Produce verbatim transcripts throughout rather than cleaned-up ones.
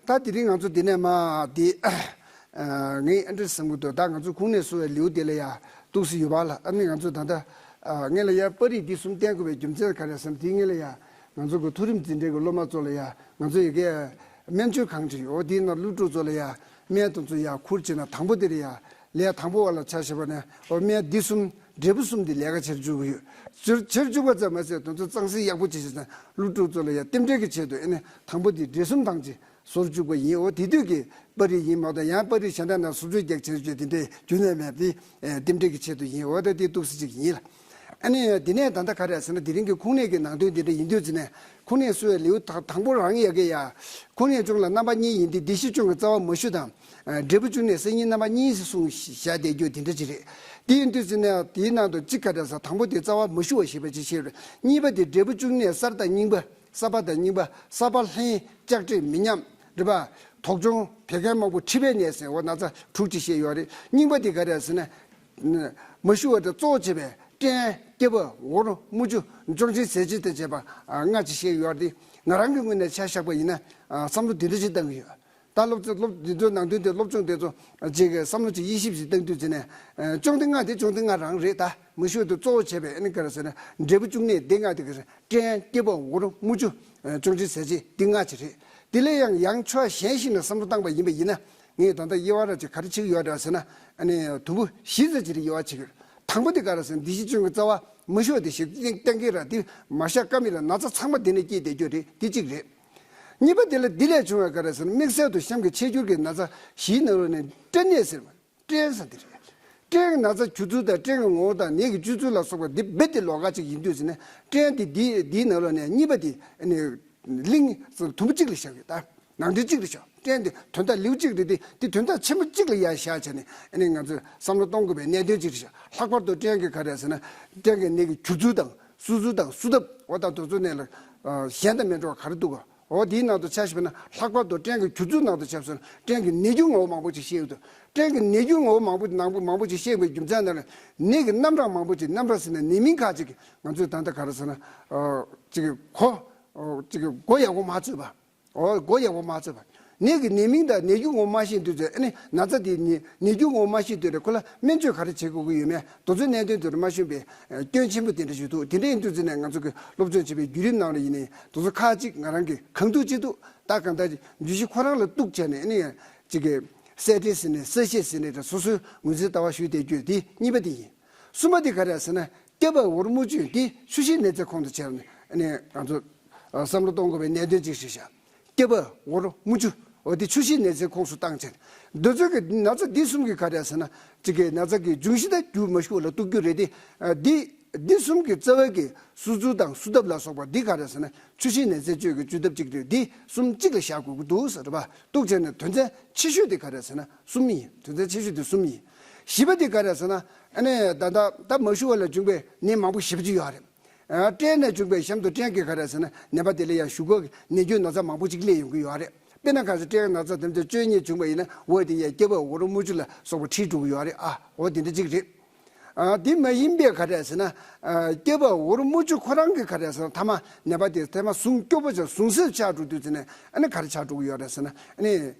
ད་དེ་རིང་ང་ཚོ་འདི་ནས་མ་འདི་ངས་ཨ་འདྲ་བསམ་གྱི་འདུག་ད་ང་ཚོ་ཁུངས་སྣེ་གསོ་བའི་ལེའུ་དེ་ལ་ཡ་ཏོག་ཙམ་ཡོད་པ་ལ། ཨ་ནི་ང་ཚོ་ད་ལྟ་ངས་ལ་ཡ་པར་རིས་འདི་གསུམ་བསྟན་དགོས་པའི་རྒྱུ་མཚན་ག་རེ་ཟེར་ན། དེ་ངས་ལ་ཡ་ང་ཚོ་གི་མཐོ་རིམ་འཛིན་གྲྭའི་གི་སློབ་མ་ཚོ་ལ་ཡ་ང་ཚོ་ཡི་གེ་སྨན་བཅོས་ཁང་ཅིག་ཡོད། དེའི་ནང་སློབ་ཕྲུག་ཚོ་ལ་ཡ་སྨན་དེ་ཚོ་ཡ་ཁུར་བྱས་ན། དང་པོ་དེ་ལ་ཡ་ལས་དང་པོ་བ་ལ་ཆ་བཞག་པ་ན་འོ་སྨན་འདི་གསུམ་འབྲས་བུ་གསུམ་འདི་ལས་ཀ་བྱེད་བཅུག་གི་ཡོད། བྱེད་བཅུག་པ་ཙམ་མ་ཟད་དེ་ཚོ་གཙང་སེལ་ཡག་པོ་བྱེད་བྱེད་ཙང་སློབ་ཕྲུག་ཚོ་ལ་ཡ་རྟེན་འབྲེལ་གྱི་ཆེད་དུ་ཨ་ནི་དང་པོ་འདི་འབྲས་གསུམ་དང་ཅིག་གསོ་བཅུག་པ་ཡིན། འོ་དེ་དུས་ཀྱི་པར་རིས་ཡིན་མ་གཏོགས་ཡང་པར་རིས་གཞན་དག་ནང་བཟོ་བཅོས་རྒྱག་བྱེད་བཅོས་དེ་འདྲའི་རྒྱུ་ནས་མེད་པའི་རྟེན་འབྲེལ་གྱི་ཆེད་དུ་ཡིན། འོ་ད་དེ་ཏོག་ཙམ་ཅིག་ཡིན་ལ། ཨ་ནི་དེ་ནས་ད་ལྟ་ག་རེ་ཟེར་ན། དེ་རིང་གི་ཁུངས་སྣེ་གི་ནང་དོན་དེ་འདྲ་ཡིན་དུས་ཙི་ནས་ཁུངས་སྣེ་གསོ་བའི་ལེའུ་དང་དང་པོ་རང་ཡ་གི་ཡ། ཁུངས་སྣེ་བཅུ་ལ་རྣམ་པ་གཉིས་ཡིན་ཏེ། འདི་བཞི་བཅུ་གི་རྩ་བ་མ་ཞུ་དང་། འབྲས་བུ་བཅུ་གནས་སེམས་ཉིད་རྣམ་པ་གཉིས་སུ་གསུངས་བཞག་བསྡད་རྒྱུ་དེ་འདྲ་ཅིག་རེད། དེ་ཡིན་དུས་ཙི་ནས་དེའི་ནང་དུ་གཅིག་ག་རེ་ཟེར། དང་པོ་དེ་རྩ་བ་མ་ཞུ་བ་ཞེས་པ་ཅིག་བཤད་རེད། གཉིས་པ་དེ་འབྲས་བུ་བཅུ་གནས་གསར་དང་རྙིང་པ། གསར་པ་དང་རྙིང་པ། གསར་པ་ལྷན། ལྕགས་སྤྲས་མི་མཉམ། རེད་པ། དོག་གཅོང་བད་ཀན་དམར་པོ་མཁྲིས་པའི་ནད་ཟེར་འོ་ན་ཚ་དྲུག་ཅིག་བཤད་ཡོད་རེད། རྙིང་པ་དེ་ག་རེ་ཟེར་ན། མ་ཞུ་བ་དེ་གཙོ་བོ་བྱས་པའི་སྐྲན། སྐྱེ་བ། ངུར། རྨུ་ཆུ། གཅོང་ཆེན་ཟས་བཅད་དང་བཅས་པ་ལྔ་ཅིག་བཤད་ཡོད་རེད། ང་རང་གི་ངོས་ནས་ཆ་བཞག་པ་ཡིན་ན་བསམ་བློ་འདི་འདྲ་ཅིག་བཏང་གི་ཡོད། ད་སློབ་སློབ་འདི་ཚོའི་ནང་དོན་དེ་སློབ་སྦྱོང་དེ་ཚོ་ཅིག་བསམ་བློ་ཅིག་དབྱེ་ཞིབ་ཅིག་བཏང་དུས་ཙི་ནས། གཅོང་དེ་ལྔ་དེ་གཅོང་དེ་ལྔ་རང་རེད། ད་མ་ཞུ་བ་དེ་གཙོ་བོ་བྱས་པའི་ཨ་ནི་ག་རེ་ཟེར་ན། འབྲས་བུ་བཅུ་གནས་དེ་ལྔ་དེ་ག་རེ་ཟེར། སྐྲན། སྐྱེ་བ། ངུར། རྨུ་ཆུ། གཅོང་ཆེན་ཟས་བཅད་འདི་ལྔ་ཅིག་རེད། དེ་ལས་ཡང་ཡང་ཕྱོགས་གཞན་ཞིག་ནས་བསམ་བློ་བཏང་པ་ཡིན་པ་ཡིན་ན། ངས་ད་ལྟ་དབྱེ་བ་ར་ཅིག་ག་རེ་བྱེད་ཀྱི་ཡོད་ར་ཟེར་ན། ཨ་ནི་དུམ་བུ་བཞི་ཙམ་ཅིག་རེ་དབྱེ་བ་བྱེད་ཀྱི་ཡོད། དང་པོ་དེ་ག་རེ་ཟེར་ན། འདི་བཞི་བཅུ་གི་རྩ་བ་མ་ཞུ་བ་དེ་ཞིག་གཏན་འཁེལ་ར། དེ་མ་བཞག་ཀ་མེད་ལ་ན་ཚ་ཚང་མ་དེ་ནས་སྐྱེས་བསྡད་རྒྱུ་རེད། དེ་གཅིག་རེད། གཉིས་པ་དེ་ལ་འདི་ལས་བྱུང་བའི་ག་རེ་ཟེར་ན། དམིགས་བསལ་དུ་གཤམ་གྱི་ཆེད་འགྱུར་གྱི་ན་ཚ་བཞིའི་ནང་ལོགས་ནས་སྐྲན་ནད་ཟེར་བ། སྐྲན་ཟེར་འདི་རེད། སྐྲན་གྱི་ན་ཚ་བྱུང་ཚུལ་དང་སྐྲན་གྱི་ངོ་བོ་དང་ནད་ཀྱི་བཅོས་ཚུལ་ལ་སོགས་པ་འདི་རྦད་དེ་ལོགས་ཀ་ཅིག་ཡིན་དུས་ཙི་ནས། སྐྲན་དེ་འདི་འདིའི་ནང་ལོགས་ནས་གཉིས་པ་དེ་ནི་གླིང་དུམ་བུ་གཅིག་ལ་བཞག་ཡོད། ད་ནང་དོན་གཅིག་རེད་ཤག་སྐྲན་དེ་དོན་དག་ལེའུ་གཅིག་རེད་དེ། དེ་དོན་དག་ཆེན་པོ་གཅིག་ལ་ཡར་བཞག་བྱས་ནས་ཨ་ནི་ང་ཚོས་བསམ་བློ་གཏོང་དགོས་པའི་གནད་དོན་གཅིག་རེད་ཤག་ལྷག་པར་དུ་སྐྲན་གྱི་ག་རེ་ཟེར་ན། སྐྲན་གྱི་ནད་ཀྱི་བྱུང་ཚུལ་དང་གསོ་ཚུལ་དང་སུ་ཐབས། འོ་ད་དེ་ཚོ་ནས་ལ་གཞན་དང་མི་འདྲ་བ་ག་རེ་འདུག་ག་འོ་དེའི་ནང་དུ་ཆ་བཞག་པ་ན། ལྷག་པར་དུ་སྐྲན་གྱི་བྱུང་ཚུལ་ནང་དུ་ཆ་བཞག་ན། སྐྲན་གྱི་ནད་འགྱུར་ངོ་བོ་མང་པོ་ཅིག་བཤད་ཡོད་དོ། སྐྲན་གྱི་ནད་འགྱུར་ངོ་བོ་མང་པོ་ནང་པོ་མང་པོ་ཅིག་བཤད་དགོས་རྒྱུ་མཚན་ནི། ནད་ཀྱི་རྣམ་གྲངས་མང་པོ་ཅིག་རྣམ་གྲངས་ཟེར་ན་ནད་མིང་ཁག་ཅིག་ང་ཚོས་ད་ལྟ་ག་རེ་ཟེར་ན། ཅིག་གོ་ཅིག་གོ་ཡག་པོ་མ་ཆོད་པ། འོ་གོ་ཡག་པོ་མ་ཆོད་པ། ནད་ཀྱི་ནད་མིང་དང་ནད་འགྱུར་ངོ་བོ་མ་ཤེས་དུས་ཚོད། ཨ་ནི་ན་ཚ་དེ་ནི་ནད་འགྱུར་ངོ་བོ་མ་ཤེས་དུས་རེད། ཁོ་ལ་སྨན་བཅོས་ག་རེ་བྱེད་དགོས་ཀྱི་ཡོད་མེད་དེ་ཚོའི་གནད་དོན་དེ་རུ་མ་ཤེས་པའི་སྐྱོན་ཆེན་པོ་དེ་འདྲ་ཞིག་འདུག་དེ་འདྲ་ཡིན་དུས་ཙི་ནས་ང་ཚོ་གི་སློབ་སྦྱོང་བྱེད་པའི་བརྒྱུད་རིམ་ནང་ལ་ཡིན་ནའི་དེ་ཚོ་ཁག་ཅིག་ང་རང་གིས་གང་ཐུབ་ཅི་ཐུབ། ད་གང་ལྟར་བརྗོད་གཞི་ཁོ་རང་ལ་གཏུགས་བྱས་ནས། ཨ་ནི་ཅིག་གི་གསལ་བསྒྲགས་ཟེར་ནས། གསལ་བཤད་ཟེར་ནས། ད་སོ་སོའི་ངོས་འཛིན་ལྟ་བ་ཞུས་བསྡད་རྒྱུ་དེ་གཉིས་པ་དེ་ཡིན། གསུམ་པ་དེ་ག་རེ་ཟེར་ན། སྐྱེ་བ། ངུར། རྨུ་ཆུ་དེ་ཆུ་ཤུགས་ནད་མཛའི་ཁོངས་སུ་ཆེ་བ་ནི། ཨ་ནི་ང་ཚོ་བསམ་བློ་གཏོང་དགོས་པའི་གནད་དོན་ཅིག་རེད་ཤག་སྐྱེ་བ། ངུར། རྨུ་ཆུ། འོ་དེ་ཆུ་ཤུགས་ནད་མཛའི་ཁོངས་སུ་བཏང་བྱས། འདི་ཚོ་གི་ན་ཚ་འདི་གསུམ་གྱི་ག་རེ་ཟེར་ན། གཅིག་གི་ན་ཚ་གི་འབྱུང་གཞི་དང་རྒྱུ་མ་ཞུ་བ་ལ་གཏུག་རྒྱུ་རེད་དེ། འདི་འདི་གསུམ་གྱི་རྩ་བའི་གི་གསོ་ཚུལ་དང་གསོ་ཐབས་ལ་སོགས་པ་འདི་ག་རེ་ཟེར་ན། ཆུ་ཤུགས་ནད་མཛའི་བཅོས་ཀྱི་བཅོས་ཐབས་གཅིག་རེད། འདི་གསུམ་གཅིག་ལ་བཞག་དགོས་ཀྱི་འདུག་ཟེར་བ། གཏུགས་བྱས་ནས་དོན་ཚན་ཆེ་ཤོས་དེ་ག་རེ་ཟེར་ན་གསུམ་ཡིན། དོན་ཚན་ཆེ་ཤོས་དེ་གསུམ་ཡིན། བཞི་པ་དེ་ག་རེ་ཟེར་ན། ཨ་ནི་ད་ད་ད་མ་ཞུ་བ་ལ་བྱུང་བའི་ནད་མང་པོ་ཞེ་པོ་ཅིག་ཡོད་རེད། ཨ་སྐྲན་ནས་བྱུང་བའི་གཤམ་དུ་སྐྲན་གྱི་ག་རེ་ཟེར་ན། ནད་པ་དེ་ལ་ཡང་གཞུག་གུ་གི་ནད་སྐྱོན་ན་ཚ་མང་པོ་ཅིག་སླེབས་ཡོང་གི་ཡོད་རེད། དཔེར་ན་ག་ཚོད་སྐྲན་གྱི་ན་ཚ་དེ་ཚོ་བཅོས་ཉེས་བྱུང་བ་ཡིན་ན། འོ་དེ་ཡང་སྐྱེ་བ། ངུར། རྨུ་ཆུ་ལ་སོགས་པ་ཁྲིད་འགྲོ་གི་ཡོད་རེད། ཨ་འོ་དེ་འདྲ་ཅིག་རེད། ཨ་དེ་མ་ཡིན་པའི་ག་རེ་ཟེར་ན། ཨ་སྐྱེ་བ། ངུར། རྨུ་ཆུ་ཁོ་རང་གི་ག་རེ་ཟེར་ན། ཐ་མ་ནད་པ་དེ་ཐ་མ་ཟུངས་སྐྱོ་པོ་ཆགས། ཟུངས་གསོས་ཆགས་འགྲོ་དུས་ཙི་ནས། ཨ་ནི་ག་རེ་ཆགས་འགྲོ་གི་ཡོད་རེད་ཟེར་ན། ཨ་ནི་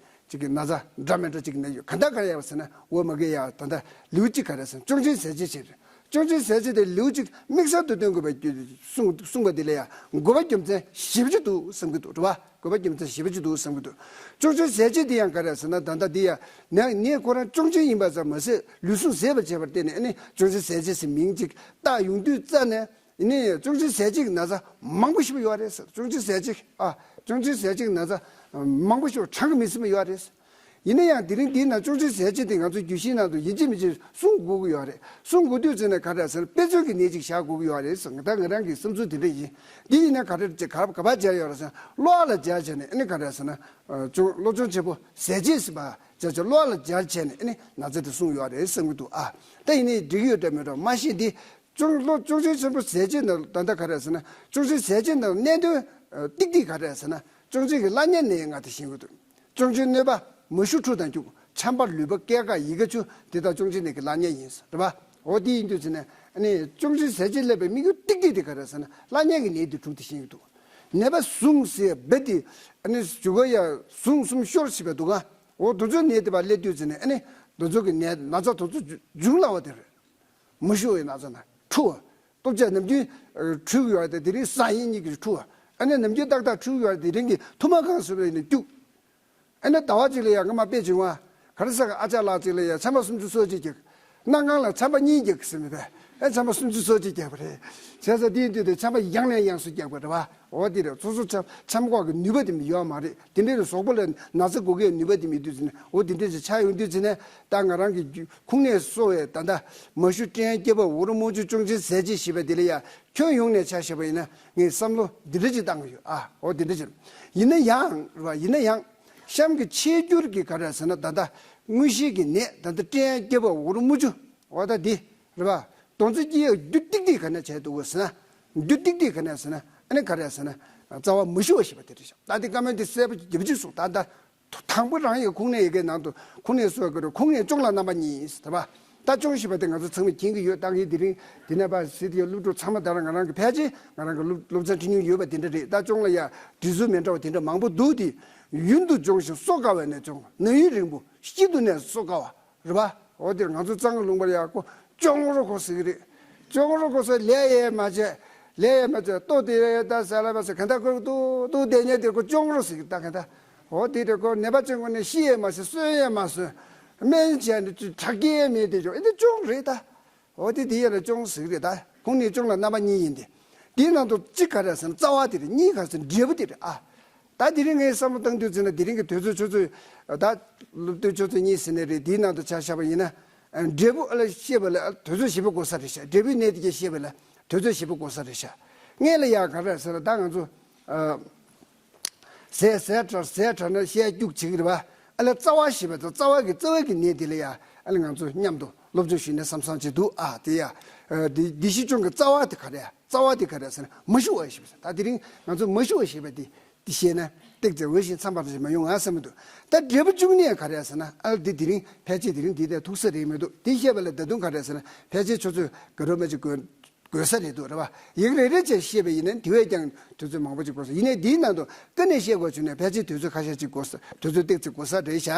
ཅིག་གི་ན་ཚ་འདྲ་མི་འདྲ་ཅིག་ན་ཡོད། ག་འདྲ་ག་རེ་ཡོད་ཟེར་ན། འོ་མ་གི་ཡ་ད་ལྟ་ལེའུ་གཅིག་ག་རེ་ཟེར་ན། གཅོང་ཆེན་ཟས་བཅད་ཅེས་རེད། གཅོང་ཆེན་ཟས་བཅད་དེ་ལེའུ་གཅིག་དམིགས་བསལ་དུ་སྟོན་དགོས་པའི་གསུངས་གསུངས་པ་འདི་ལ་ཡང་དགོས་པ་རྒྱུ་མཚན་ཞེ་པོ་ཅིག་འདུག་བསམ་གྱི་འདུག་རེད་བ། དགོས་པ་རྒྱུ་མཚན་ཞེ་པོ་ཅིག་འདུག་བསམ་གྱི་འདུག་གཅོང་ཆེན་ཟས་བཅད་དེ་ཡང་ག་རེ་ཟེར་ན། ད་ལྟ་འདི་ཡང་ནད་ནད་ཁོ་རང་གཅོང་ཆེན་ཡིན་པ་ཙམ་མ་ཟད། ལུས་ཟུངས་ཟད་པར་བྱས་པར་བརྟེན་ནས། ཨ་ནི་གཅོང་ཆེན་ཟས་བཅད་ཟེར་མིང་ཅིག་བཏགས་ཡོང་དུས་ཙ་ནས། ཨ་ནི་གཅོང་ཆེན་ཟས་བཅད་ཀྱི་ན་ཚ་མང་པོ་ཞིག་ཡོད་རེད་ཟེར། གཅོང་ཆེན་ཟས་བཅད། ཨ་གཅོང་ཆེན་ཟས་བཅད་ཀྱི་ན་ཚ་མང་པོ་ཞིག་གྲངས་ཀྱིས་མི་ཟིན་པ་ཡོད་རེད་ཟེར། ཡིན་ན་ཡང་དེ་རིང་འདིའི་ནང་གཅོང་ཆེན་ཟས་བཅད་དེ་ང་ཚོ་རྒྱུད་བཞིའི་ནང་དུ་ཡིན་གཅིག་མིན་གཅིག་གསུང་དགོས་ཀྱི་ཡོད་རེད། གསུང་དགོས་དུས་ཙ་ནས་ག་རེ་ཟེར་ན། དཔེ་མཚོན་གྱི་ནད་ཅིག་བཞག་དགོས་ཀྱི་ཡོད་རེད་ཟེར། ད་ང་རང་གི་བསམ་ཚུལ་དེ་འདྲ་ཡིན། འདི་ཡིན་ན་ག་རེ་ཅིག་ག་ག་པར་སྦྱར་ཡོད་རེད་ཟེར་ན། གློ་བ་ལ་སྦྱར་བྱས་ནས། ཨ་ནི་ག་རེ་ཟེར་ན། གཅོང་གློ་གཅོང་ཆེན་པོ་ཟས་བཅད་ཟེར་བ་སྦྱར་བྱས། གློ་བ་ལ་སྦྱར་བྱས་ནས་ཨ་ནི་ན་ཚ་དེ་གསུངས་ཡོད་རེད་བསམ་གྱི་འདུག་ཨ་ད་ཡིན་ནའི་འགྲིག་གི་ཡོད་འདྲ་མེད་འདྲ་མ་ཤེས་ཏེ། གཅོང་གློ་གཅོང་ཆེན་ཆེན་པོ་ཟས་བཅད་ནི་ད་ལྟ་ག་རེ་ཟེར་ན། གཅོང་ཆེན་ཟས་བཅད་ནི་གནད་དོན་ཏིག་ཏིག་ག་རེ་ཟེར་ན། གཅོང་ཆེན་གྱི་བླ་གཉན་ནད་ཡིན་ང་དེ་ཤེས་ཀྱི་འདུག་གཅོང་ཆེན་གནོད་པ། མ་ཞུ་འཁྲུ་དང་སྐྱུག་ཆམ་པ་ལུད་པ་སྐད་འགག་ཡི་གེ་འཆུ། དེ་དག་གཅོང་ཆེན་ནད་ཀྱི་བླ་གཉན་ཡིན་ཟེར་རེད་པ། འོ་དེ་ཡིན་དུས་ཟེར་ནས། ཨ་ནི་གཅོང་ཆེན་ཟས་བཅད་སླེབས་པའི་དམིགས་ཡུལ་ཏིག་ཏིག་དེ་ག་རེ་ཟེར་ན། བླ་གཉན་གྱི་ནད་དེ་དྲུག་དེ་ཤེས་ཀྱི་འདུག་ནད་པ་ཟུངས་ཟེར་བེ་དེ་ཨ་ནི་ཞུ་ག་ཡ་ཟུངས་གསུམ་ཤོར་ཞེས་པ་འདུག་ག་འོ་དེ་ཚོའི་ནད་དེ་བ་སླེབས་དུས་ཙི་ནས་ཨ་ནི་དེ་ཚོ་གི་ནད་ན་ཚ་དེ་ཚོ་འབྱུང་སླ་བ་དེ་རེད། མ་ཞུ་བའི་ན་ཚ་ན་འཁྲུ་བ། ལྟོ་ཆས་ནམ་རྒྱུན་འཁྲུ་གི་ཡོད་དེ་དེ་རིང་ཟ་ཡིན་གཉིས་ཀྱི་འཁྲུ་བ། ཨ་ནི་ནམ་རྒྱུན་ཏག་ཏག་འཁྲུ་གི་ཡོད་དེ་དེ་རིང་གི་ཐུར་མ་གང་སོང་བས་ནི་སྐྱུག་ཨ་ནི་ཟླ་བ་གཅིག་ལ་ཡང་ང་མ་དཔེ་བྱུང་བ། ག་རེ་ཟེར་ག་ཨ་ཅག་ལགས་གཅིག་ལ་ཡང་ཆམ་པ་སུམ་ཅུ་སོ་གཅིག་རྒྱག་སྣ་ཁང་ལ་ཆམ་པ་གཉིས་རྒྱག་ཟེར་མི་བས། ཨེ་ཆམ་པ་སུམ་ཅུ་སོ་གཅིག་རྒྱག་པ་རེད། བྱས་ཙང་དེའི་དུས་དུ་ཆམ་པ་ཡང་ནས་ཡང་སུ་རྒྱག་པ་རེད་བ། འོ་དེ་རེད། སོ་སོ་ཆམ་ཆམ་ཀོག་གི་ནུས་པ་དེ་མི་ཡོད་མ་རེད། དེ་འདྲའི་གཟུགས་པོ་ལ་ན་ཚ་འགོག་གི་ནུས་པ་དེ་མི་འདུག་ཟེར་ནས་འོ་དེ་འདྲའི་ཆ་ཡོང་དུས་ཟེར་ནས་ད་ང་རང་གི་ཁུངས་སྣེ་གསོ་བའི་ད་ལྟ་མ་ཞུ་སྐྲན་སྐྱེ་བ་འུར་མོ་ཆུ་ཅུང་ཆེ་ཟས་བཅད་ཞེས་པ་དེ་ལ་ཡང་ཁྱོན་ཡོངས་ནས་ཆ་བཞག་པ་ཡིན་ན་ངས་བསམ་བློ་འདི་འདྲ་ཅིག་བཏང་གི་ཡོད་ཨ། འོ་འདི་འདྲ་ཅིག་ཡིན་ན་ཡང་རེད་བ། ཡིན་ན་ཡང་གཤམ་གྱི་ཆེས་འགྱུར་གྱི་ག་རེ་ཟེར་ན་ད་ལྟ་དངོས་གཞི་གི་ནད་ད་ལྟ་སྐྲན་སྐྱེ་བ་འུར་མོ་ཆུ་འོ་ད་འདི་རེད་བ། དོན་ཚན་གྱི་རྒྱུ་ཏིག་ཏིག་ག་ནས་བྱས་འདུག་གོ་ཟེར་ན། རྒྱུ་ཏིག་ཏིག་ག་ནས་ཟེར་ན་ཨ་ནི་ག་རེ་ཟེར་ན་རྩ་བ་མ་ཞུ་བ་ཞེས་པ་དེ་རེད་ཤག་ད་འདི་བཀའ་མོལ་འདི་གསལ་པོ་རྒྱབ་ཅིག་གསུངས་ད་ལྟ། དང་པོ་རང་ཡི་ཁུངས་སྣེ་ཡི་གེ་ནང་དུ་ཁུངས་སྣེ་གསོ་དགོས་རེད། ཁུངས་སྣེ་སྐྱོང་ལ་རྣམ་པ་གཉིས་ཟེར་བ། ད་སྐྱོང་ཞེས་པ་དེ་ང་ཚོ་ཚང་མས་མཁྱེན་གྱི་ཡོད། ད་ངས་དེ་རིང་འདི་ནས་ཕར་ཟེར་དེ་སློབ་ཕྲུག་ཚང་མ་ད་རང་ང་རང་གི་ཕལ་ཆེར་ང་རང་གི་སློབ་སློབ་ཚན་ཁྲིད་མྱོང་ཡོད་པ་དེ་འདྲ་རེད། ད་སྐྱོང་ལ་ཡ་འབྲི་ཚུལ་མི་འདྲ་བ་དེ་འདྲ་མང་པོ་འདུག་དེ་ཡུན་དུ་སྦྱོང་ཞིང་གསོ་དཀའ་བས་ནད་སྐྱོང་། ནད་ཡུན་རིང་པོ་ཤིན་ཏུ་ནས་གསོ་དཀའ་བ། རེད་པ། འོ་དེར་ང་ཚོ་གཙང་ལུང་པར་ཡག་པོ་ཅོང་རོ་ཁོ་ཟེར་གི་རེད། ཅོང་རོ་ཁོ་ཟེར་ལས་ཡས་མ་བྱས། ལས་ཡས་མ་བྱས་ལྟོ་དེ་ད་ཟ་ལ་བ་ཟེར་ག་ད་ཁོ་ཏུ་ཏུ་དེ་ཉལ་དེ་ཁོ་ཅོང་རོ་ཟེར་གི་ད་ག་ད། འོ་དེ་རེད་ཁོ་ནད་པ་ཅན་ཁོ་ནས་ཤི་ཡས་མ་ཟེར་གསོན་ཡས་མ་ཟེར། སྨན་བྱས་ནས་དྲག་སྐྱེད་མེད་དེ་ཅོང་ཨེ་དེ་ཅོང་རེད་ད། འོ་དེ་དེ་ཡས་ལ་ཅོང་ཟེར་གི་རེད་ད། ཁོང་ནས་ཅོང་ལ་རྣམ་པ་གཉིས་ཡིན་ཏེ། དེའི་ནང་དུ་གཅིག་ག་རེ་ཟེར་ན་རྩ་བ་དེ་རེད། གཉིས་ག་ཟེར་འབྲས་བུ་དེ་རེད་ཨ། ད་དེ་རིང་ངས་བསམ་བློ་བཏང་དུས་ཚོད་ན་དེ་རིང་གི་དུས་ཚོད་ཆུ་ཚོད་ད་སློབ་དུས་ཆུ་ཚོད་གཉིས་ཟིན་ནས་རེད། དེའི་ནང་དུ་ཆ་བཞག་པ་ཡིན་ན་འབྲས་བུ་ཨ་ལ་ཤེས་པ་ལ་དུས་ཚོད་ཞེ་པོ་འགོར་ས་རེད་ཤག་འབྲས་བུའི་གནས་དེ་ག་ཤེས་པ་ལ་དུས་ཚོད་ཞེ་པོ་འགོར་ས་རེད་ཤག་སྔོན་ལ་ཡང་ག་རེ་ཟེར་ན་ད་ང་ཚོ་ཟས་ཟས་དྲག་ཟས་དྲག་ན་བཤད་རྒྱུག་བྱེད་ཀྱི་རེད་པ། ཨ་ལ་རྩ་བ་ཞེས་པ་དང་རྩ་བ་གི་རྩ་བ་གི་གནས་དེ་ལ་ཡང་ཨ་ལ་ང་ཚོ་མཉམ་དུ་སློབ་སྦྱོང་ཞུས་ནས་བསམ་བསམ་བྱེད་འདུག་ཨ། དེ་ཡང་འདི་འདི་ཤི་ཅུང་གི་རྩ་བ་དེ་ག་རེ་ཡ། རྩ་བ་དེ་ག་རེ་ཟེར་ན་མ་ཞུ་བ་ཞེས་པ་ཟེར། ད་དེ་རིང་ང་ཚོ་མ་ཞུ་བ་ཞེས་པ་དེ་དེ་ཤེས་ན་ཏེག་ཙེ་འོས་ཤིང་འཚམས་པ་ཞིག་མ་ཡོང་ང་བསམ་གྱི་འདུག་ད་འབྲས་བུ་བཅུག་ནས་ག་རེ་ཟེར་ན་ཨ་འདི་དེ་རིང་ཕལ་ཆེར་དེ་རིང་འདི་ལྟར་ཐུག་ས་རེད་མི་འདུག་དེ་བཤད་པ་ལ་ད་དུང་ག་རེ་ཟེར་ན་ཕལ་ཆེར་ཆུ་ཚོད་ག་རོ་མ་ཅིག་དགོས་དགོས་ས་རེད་འདུག་རེད་བ། ཡིག་རེ་རེ་བྱས་བཤད་པ་ཡིན་ན་དེ་བས་ཀྱང་དུས་ཚོད་མང་པོ་ཅིག་དགོས་ས་ཡིན་ནའི་དེའི་ནང་དུ་ཀ་ནས་བཤད་དགོས་བྱུང་ན་ཕལ་ཆེར་དུས་ཚོད་ཁ་ཤས་ཅིག་དགོས་ས་དུས་ཚོད་ཏེག་ཙེ་དགོས་ས་རེད་ཤག་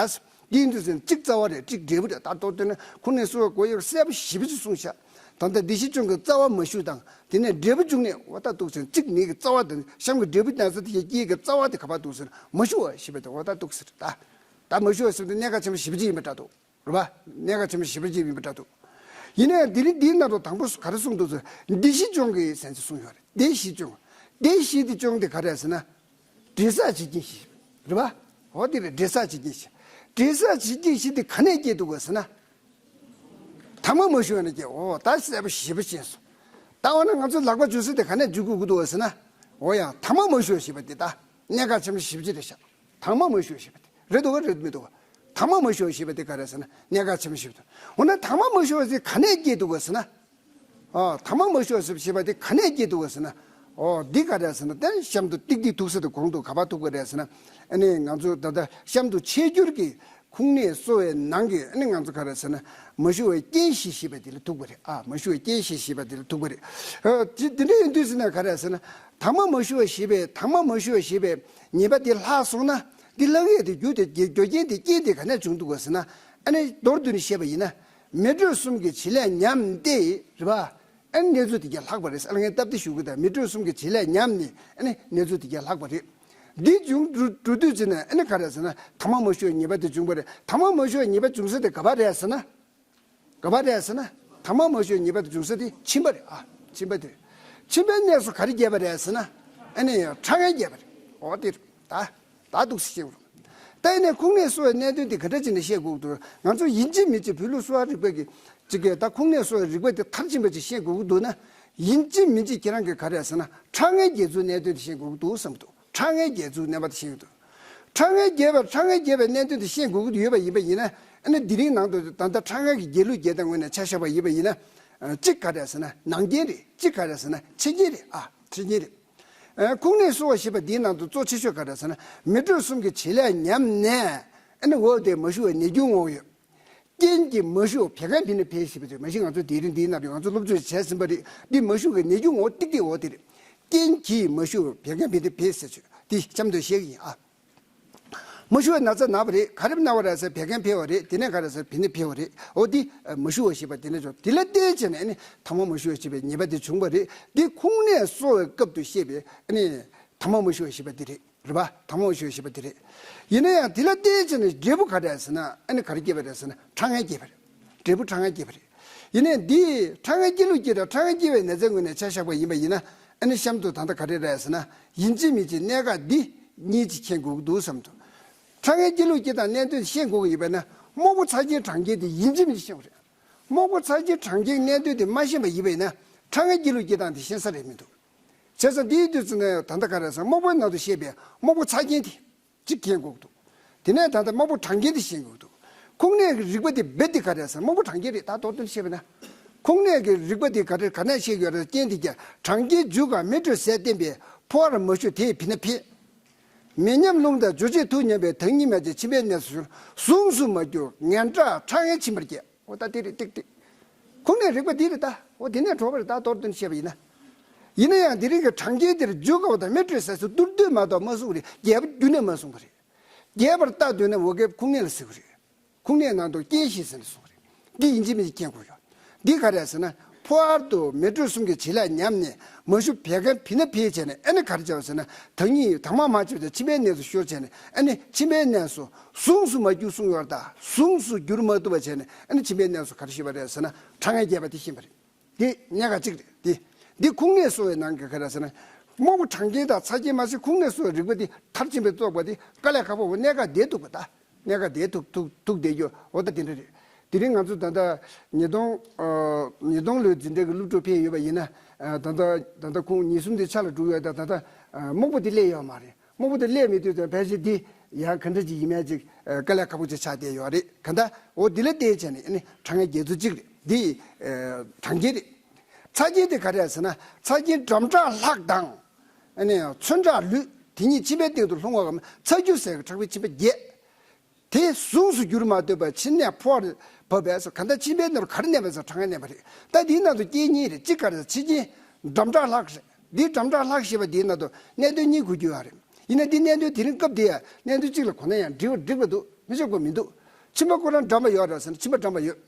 དེ་ཡིན་དུས་ཙམ་གཅིག་རྩ་བ་རེད། གཅིག་འབྲས་བུ་རེད། ད་ལྟོ་དེ་ནི་ཁོང་ནས་གསོ་བའི་སྒོ་ཡོད་གསལ་པོ་ཞེ་པོ་ཅིག་གསུངས་ཤག་ད་ལྟ་འདི་ཤི་ཅུང་གི་རྩ་བ་མ་ཞུ་དང་དེ་ནས་འབྲས་བུ་བཅུག་ནས་འོ་ད་འདུག་ཟེར། གཅིག་ནས་གི་རྩ་བ་དང་གཤམ་གི་འབྲས་བུ་ན་ཚ་དེ་ཡི་སྐྱེས་གི་རྩ་བ་དེ་ག་པར་འདུག་ཟེར་མ་ཞུ་བ་ཞེས་པ་དེ་འོ་ད་འདུག་ཟེར། ད་ད་མ་ཞུ་བ་ཟེར་དུས་གནད་འགག་ཆེན་པོ་ཞེ་པོ་ཅིག་ཡིན་པ་འདྲ་འདུག་རེད་བ། གནད་འགག་ཆེན་པོ་ཞེ་པོ་ཅིག་ཡིན་པ་འདྲ་འདུག་ཡིན་ནའང་འདི་རིང་འདིའི་ནང་དུ་དང་པོ་ག་རེ་གསུངས་འདུག་ཟེར་འདི་ཤི་ཅུང་གི་ཟེར་ནས་གསུངས་ཡོད་རེད། འདི་ཤི་ཅུང་། འདི་ཤི་དེ་ཅུང་དེ་ག་རེ་ཟེར་ན། འདྲེ་སྲེག་བྱེད་ཀྱིན་ཤི། རེད་བ། འོ་དེ་རེད། འདྲེ་སྲེག་བྱེད་ཀྱིན་ཤི། འདྲེ་སྲེག་བྱེད་ཀྱིན་ཤི་དེ་ག་ནས་སྐྱེས་འདུག་ག་ཟེར་ན། དྭངས་མ་མ་ཞུ་བ་ནས་སྐྱེས། འོ་ད་གསལ་པོ་ཞེ་པོ་ཅིག་སོང་། ད་འོ་ན་ང་ཚོ་ལག་པ་འཇུ་ས་དེ་ག་ནས་འཇུ་དགོས་ཀྱི་འདུག་ག་ཟེར་ན། འོ་ཡ་དྭངས་མ་མ་ཞུ་བ་ཞེས་པ་དེ་ད་གནད་འགག་ཆེན་པོ་ཞེ་པོ་ཅིག་རེད་ཤག་དྭངས་མ་མ་ཞུ་བ་ཞེས་པ་དེ་རེད་འདུག་ག་རེད་མི་འདུག་ག་དྭངས་མ་མ་ཞུ་བ་ཞེས་པ་དེ་ག་རེ་ཟེར་ན་གནད་འགག་ཆེན་པོ་ཞེ་པོ་འདུག་འོ་ན་དྭངས་མ་མ་ཞུ་བ་ཞེས་ག་ནས་སྐྱེས་འདུག་ག་ཟེར་ན། ཨོ། དྭངས་མ་མ་ཞུ་བ་ཞེས་པ་དེ་ག་ནས་སྐྱེས་འདུག་ག་ཟེར་ན། ཨོ། འདི་ག་རེ་ཟེར་ན་དེ་ནི་གཤམ་དུ་ཏིག་ཏིག་ཐུག་ས་དེ་གོང་དུ་ག་པར་ཐུག་གི་རེད་ཟེར་ན། ཨ་ནི་ང་ཚོ་ད་ལྟ་གཤམ་དུ་ཆེས་འགྱུར་གྱི་ཁུངས་སྣེ་གསོ་བའི་ནང་གི་ཨ་ནི་ང་ཚོ་ག་རེ་ཟེར་ན་མ་ཞུ་བའི་རྐྱེན་བཞི་ཞེས་པ་དེ་ལ་ཐུག་པ་རེད། ཨ། མ་ཞུ་བའི་རྐྱེན་བཞི་ཞེས་པ་དེ་ལ་ཐུག་པ་རེད། ཨ། དེ་དེ་འདྲ་ཡིན་དུས་ཟེར་ན་ག་རེ་ཟེར་ན་དྭངས་མ་མ་ཞུ་བ་ཞེས་པའི་དྭངས་མ་མ་ཞུ་བ་ཞེས་པའི་ཉེས་པ་དེ་ལྷག་སོང་ན་འདི་ལྷག་ཡས་དེ་རྒྱུ་དེ་རྒྱུ་རྐྱེན་དེ་རྐྱེན་དེ་ག་ནས་བྱུང་འདུག་ག་ཟེར་ན། ཨ་ནི་མདོར་བསྡུས་ནས་བཤད་པ་ཡིན་ན། མི་འགྲོས་གསུམ་གྱི་བྱེད་ལས་ཉམས་ཏེ་རེད་པ། ཨ་ནི་གནས་ཚུལ་དེ་ག་ལྷག་པ་རེད། ཨ་ནི་ངས་སྟབས་བདེ་ཞུ་གི་ད་མི་འགྲོས་གསུམ་གྱི་བྱེད་ལས་ཉམས་ནས་ཨ་ནི་གནས་ཚུལ་དེ་ག་ལྷག་པ་རེད། འདི་བྱུང་འགྲོ་འགྲོ་དུས་ཙམ་ནས་ཨ་ནི་ག་རེ་ཟེར་ན་དྭངས་མ་མ་ཞུ་བའི་ཉེས་པ་དེ་བྱུང་བ་རེད། དྭངས་མ་མ་ཞུ་བའི་ཉེས་པ་བྱུང་ས་དེ་ག་པར་རེད་ཟེར་ན། ག་པར་རེད་ཟེར་ན། དྭངས་མ་མ་ཞུ་བའི་ཉེས་པ་དེ་བྱུང་ས་དེ་མཆིན་པ་རེད། ཨ། མཆིན་པ་དེ་རེད། མཆིན་པའི་གནས་སུ་ག་རེ་རྒྱས་པ་རེད་ཟེར་ན། ཨ་ནི་ཁྲག་ངན་རྒྱས་པ་རེད། འོ་དེ་རེད་ད། ད་འདུག་སེ་བཤད་དགོས། ད་ཡིན་ནའི་ཁུངས་སྣེ་གསོ་བའི་གནད་དོན་དེ་ག་འདྲ་བྱས་ནས་བཤད་དགོས་ཀྱི་འདུག་ང་ཚོ་ཡིན་གཅིག་མིན་གཅིག་བོད་ལུགས་གསོ་བ་རིག་པའི་གི་གཅིག་གི་ད་ཁུངས་སྣེ་གསོ་བའི་རིག་པ་དེ་མཐར་ཕྱིན་པ་ཅིག་བཤད་དགོས་ཀྱི་འདུག་ན། ཡིན་གཅིག་མིན་གཅིག་ཁྱེད་རང་གིས་ག་རེ་ཟེར་ན་ཁྲག་ངན་རྒྱས་ཚུལ་གནད་དོན་དེ་བཤད་དགོས་ཀྱི་འདུག་བསམ་གྱི་འདུག་ཁྲག་ངན་རྒྱས་ཚུལ་གནད་པ་དེ་བཤད་ཀྱི་འདུག་ཁྲག་ངན་རྒྱས་པ་ཁྲག་ངན་རྒྱས་པའི་གནད་དོན་དེ་བཤད་དགོས་ཀྱི་ཡོད་པ་ཡིན་པ་ཡིན་ན། ཨ་ནི་དེ་རིང་ནང་དུ་ད་ལྟ་ཁྲག་ངན་གྱི་རྒྱས་ལུགས་རྒྱས་དང་ངོས་ནས་ཆ་བཞག་པ་ཡིན་པ་ཡིན་ན། གཅིག་ག་རེ་ཟེར་ན་ནང་རྐྱེན་རེད། གཅིག་ག་རེ་ཟེར་ན་ཕྱི་རྐྱེན་རེད། ཨ། ཕྱི་རྐྱེན་རེད། ཨ། ཁུངས་སྣེ་གསོ་བ་ཞེས་པ་འདིའི་ནང་དུ་གཙོ་ཆེ་ཤོས་ག་རེ་ཟེར་ན་མི་འགྲོས་གསུམ་གྱི་བྱེད་ལས་ཉམས་ནས་ཨ་ནི་འོ་དེ་མ་ཞུ་བའི་ནད་རྒྱུ་ངོ་བོ་ཡོད། རྐྱེན་གྱིས་མ་ཞུ་བ་བད་ཀན་འབི་ན་འཕེལ་ཞེས་པ་དེ་མ་གཞི་ང་ཚོ་དེ་རིང་འདིའི་ནང་དུ་ང་ཚོ་སློབ་སྦྱོང་བྱས་ཟིན་པ་རེད། འདི་མ་ཞུ་བའི་ནད་རྒྱུ་ངོ་བོ་ཏིག་ཏིག་འོ་དེ་རེད། རྐྱེན་གྱིས་མ་ཞུ་བའི་བད་ཀན་བི་ནི་ཕེབས་ཟེར་ཆོག་འདི་གཤམ་དུ་བཤད་ཀྱི་ཡིན་ཨ། མ་ཞུ་བའི་ན་ཚ་ན་བ་རེད། ག་རེ་ན་བ་རེད་ཟེར་བད་ཀན་ཕེབས་པ་རེད། དེ་ནས་ག་རེ་ཟེར་བི་ནི་ཕེབས་པ་རེད། འོ་འདི་མ་ཞུ་བ་ཞེས་པ་དེ་ནས་བྱུང་། དེ་ལ་བརྟེན་བྱས་ནས་ཨ་ནི་དྭངས་མ་མ་ཞུ་བ་ཞེས་པའི་ཉེས་པ་དེ་བྱུང་བ་རེད། འདི་ཁུངས་སྣེ་གསོ་བའི་སྐབས་སུ་བཤད་པའི་ཨ་ནི་དྭངས་མ་མ་ཞུ་བ་ཞེས་པ་དེ་རེད། རེད་པ། དྭངས་མ་མ་ཞུ་བ་ཞེས་པ་དེ་རེད། ཡིན་ན་ཡང་དེ་ལ་བརྟེན་བྱས་ནས་འབྲས་བུ་ག་རེ་ཟེར་ན་ཨ་ནི་ག་རེ་སྐྱེས་པ་རེད་ཟེར་ན་ཁྲག་ངན་སྐྱེས་པ་རེད། འབྲས་བུ་ཁྲག་ངན་སྐྱེས་པ་རེད། ཡིན་ནའི་འདི་ཁྲག་ངན་སྐྱེ་ལུགས་སྐྱེ་དང་ཁྲག་ངན་སྐྱེ་བའི་ན་ཚའི་ངོས་ནས་ཆ་བཞག་པ་ཡིན་པ་ཡིན་ན་ཨ་ནི་གཤམ་དུ་ད་ལྟ་ག་རེ་རེད་ཟེར་ན་ཡིན་གཅིག་མིན་གཅིག་གནད་འགག་འདི་གཉིས་ཅིག་མཁྱེན་དགོས་ཀྱི་འདུག་བསམ་འདུག་ཁྲག་ངན་སྐྱེ་ལུགས་སྐྱེ་དང་གནད་དོན་ཤེས་དགོས་ཀྱི་ཡོད་པས་ན་རྨོག་པོ་ཚ་རྐྱེན་གྲང་རྐྱེན་དེ་ཡིན་གཅིག་མིན་གཅིག་ཤེས་དགོས་རེད། རྨོག་པོ་ཚ་རྐྱེན་གྲང་རྐྱེན་གནད་དོན་དེ་མ་ཤེས་པ་ཡིན་པས་ན་ཁྲག་ངན་སྐྱེ་ལུགས་སྐྱེ་སྟངས་དེ་ཤེས་ས་རེད་མི་འདུག་བྱས་ཙང་འདིའི་དུས་ཚོད་ནས་ད་ལྟ་ག་རེ་ཟེར་རྨོག་པའི་ནང་དུ་བཤད་པའི་རྨོག་པོ་ཚ་རྐྱེན་དེ་གཅིག་མཁྱེན་དགོས་འདུག་དེ་ནས་ད་ལྟ་རྨོག་པོ་གྲང་རྐྱེན་དེ་ཤེས་དགོས་འདུག་ཁུངས་སྣེ་གི་རིག་པ་དེ་རྦད་དེ་ག་རེ་ཟེར་རྨོག་པོ་གྲང་རྐྱེན་རེད། ད་མདོར་བསྡུས་བཤད་པ་ན། ཁུངས་སྣེ་གི་རིག་པ་དེ་ག་རེ་ག་ནས་ཤེས་ཡོད་རེད། རྐྱེན་དེ་ཀྱང་གྲང་རྐྱེན་རྒྱུ་ག་མེ་དྲོད་ཟས་བསྟེན་པས་ཕོ་བར་མ་ཞུ་དེས་བི་ན་ཕེབས། མེ་མཉམ་རླུང་དང་འཇུ་བྱེད་དུག་མཉམ་པས་དྭངས་སྙིགས་མ་བྱེད་མཆིན་པའི་གནས་སུ་ཤོར། ཟུངས་སུ་མ་གྱུར་ངན་ཁྲག་ཁྲག་ངན་མཆིན་པར་སྐྱེ། འོ་ད་དེ་རེད་ཏིག་ཏིག་ཁུངས་སྣེ་རིག་པ་འདི་རེད་ད། འོ་དེ་ནས་གྲོགས་པ་རེད་ད། མདོར་བསྡུས་བཤད་པ་ཡིན་ན། ཡིན་ན་ཡང་དེ་རིང་གི་གྲངས་ཀའི་འདིར་རྒྱུ་སྐབས་དང་མེ་དྲོད་ཟས་སུ་ཏུར་ཏུར་མ་གཏོགས་མ་གསུངས་པ་རེད། རྒྱས་པ་རྒྱུ་ནས་མ་གསུངས་པ་རེད། རྒྱས་པར་བལྟ་འདོད་ན་འོ་སྐབས་ཁུངས་སྣེ་ལ་གཟིགས་པ་རེད། ཁུངས་སྣེའི་ནང་དུ་རྐྱེན་བཞི་ཟེར་ནས་གསུངས་པ་རེད། འདི་ཡིན་གཅིག་མིན་གཅིག་མཁྱེན་དགོས་ཡོད། འདི་ག་རེ་ཟེར་ན་ཕོ་བར་དུ་མེ་དྲོད་གསུམ་གྱི་བྱེད་ལས་ཉམས་ནས་མ་ཞུ་བད་ཀན་བི་ན་ཕེབས་བྱས་ནས་ཨ་ནི་ག་རེ་བྱས་པ་ཟེར་ན་དྭངས་སྙིགས་དྭངས་མ་མ་བྱེད་དེ་མཆིན་པའི་གནས་སུ་ཤོར་བྱས་ནས་ཨ་ནི་མཆིན་པའི་གནས་སུ་ཟུངས་སུ་མ་གྱུར་གསུངས་ཡོད་ད། ཟུངས་སུ་འགྱུར་མ་ཐུབ་པ་བྱས་ནས་ཨ་ནི་མཆིན་པའི་གནས་སུ་ག་རེ་ཤེས་པ་རེད་ཟེར་ན་ཁྲག་ངན་རྒྱས་པ་དེ་ཤེས་པ་རེད། འདི་གནད་འགག་གཅིག་རེད། འདི་འདི་ཁུངས་སྣེ་གསོ་བའི་ནང་གི་ག་རེ་ཟེར་ན། རྨོག་པོ་གྲང་རྐྱེན་དང་ཚ་རྐྱེན་མ་ཟད་ཁུངས་སྣེ་གསོ་བའི་རིག་པ་འདི་མཐར་ཕྱིན་པའི་བཙོག་པ་འདི་དཀའ་ལས་ཁག་པོ་འོ་གནད་འགག་བསྡད་འདུག་པ་ད། གནད་འགག་བསྡད་ཐུག་ཐུག་ཐུག་བསྡད་རྒྱུ་འོ་ད་དེ་འདྲ་རེད། དེ་རིང་ང་ཚོ་ད་ལྟ་ཉིས་སྟོང་ཨ་ཉིས་སྟོང་ལོའི་འཛིན་གྲྭ་གི་སློབ་ཕྲུག་ཕེབས་ཡོད་པ་ཡིན་ན་ཨ་ད་ལྟ་ད་ལྟ་ཁོང་ཉིན་གསུམ་དེ་ཆ་ལ་འགྲོ་ཡོད་ད། ད་ལྟ་ཨ་རྨོག་པོ་དེ་སླེབས་ཡོད་མ་རེད། རྨོག་པོ་དེ་སླེབས་མེད་དུས་ཙང་ཕལ་ཆེར་འདི་ཡང་ག་འདྲ་ཅིག་ཡིན་མིན་ཅིག་ཨ་དཀའ་ལས་ཁག་པོ་ཅིག་ཆགས་བསྡད་ཡོད་རེད། གང་ལྟར་འོ་འདི་ལ་བརྟེན་བྱས་ནས་ཨ་ནི་ཁྲག་ངན་རྒྱས་ཚུལ་གཅིག་རེད། འདི་ཨ་གྲངས་ཀྱི་རེད། ཚ་རྐྱེན་དེ་ག་རེ་ཟེར་ན་ཚ་རྐྱེན་འགྲམ་ཁྲག་ལྷག་དང་། ཨ་ནི་ཚོན་ཁྲག་ལུད་དེ་གཉིས་མཆིན་པའི་སྟེང་དུ་ལྷུང་བ་གམ་ཚ་རྒྱུ་ཟས་ཀྱི་ཁྲག་པའི་མཆིན་པ་རྒྱས། དེ་ཟུངས་སུ་འགྱུར་མ་ཐུབ་པར་མཆིན་ནད་ཕོ་བར་བབས་པས་སོ། གང་ལྟར་མཆིན་པའི་ནང་ག་རེ་གནས་པ་ཟེར་ཁྲག་ངན་གནས་པ་རེད། ད་འདིའི་ནང་དུ་རྐྱེན་གཉིས་རེད། གཅིག་ག་རེ་ཟེར་ཕྱི་རྐྱེན་འགྲམ་ཁྲག་ལྷག་རེད། འདིའི་འགྲམ་ཁྲག་ལྷག་ཞེས་པ་འདིའི་ནང་དུ་གནད་དོན་གཉིས་འགོད་རྒྱུ་ཡོད་རེད། ཡིན་ན་འདི་གནད་དོན་དེ་རིང་སྐབས་འདི་ཡང་གནད་དོན་གཅིག་ལ་གོ་ན་ཡང་འགྲིག་པ་འགྲིག་པ་འདུག་མི་ཆོག་པ་མི་འདུག་མཆིན་པ་ཁོ་རང་འགྲམ་པ་ཡོད་རེད་ཟེར་ན་མཆིན་པ་འགྲམ་པ་ཡོད།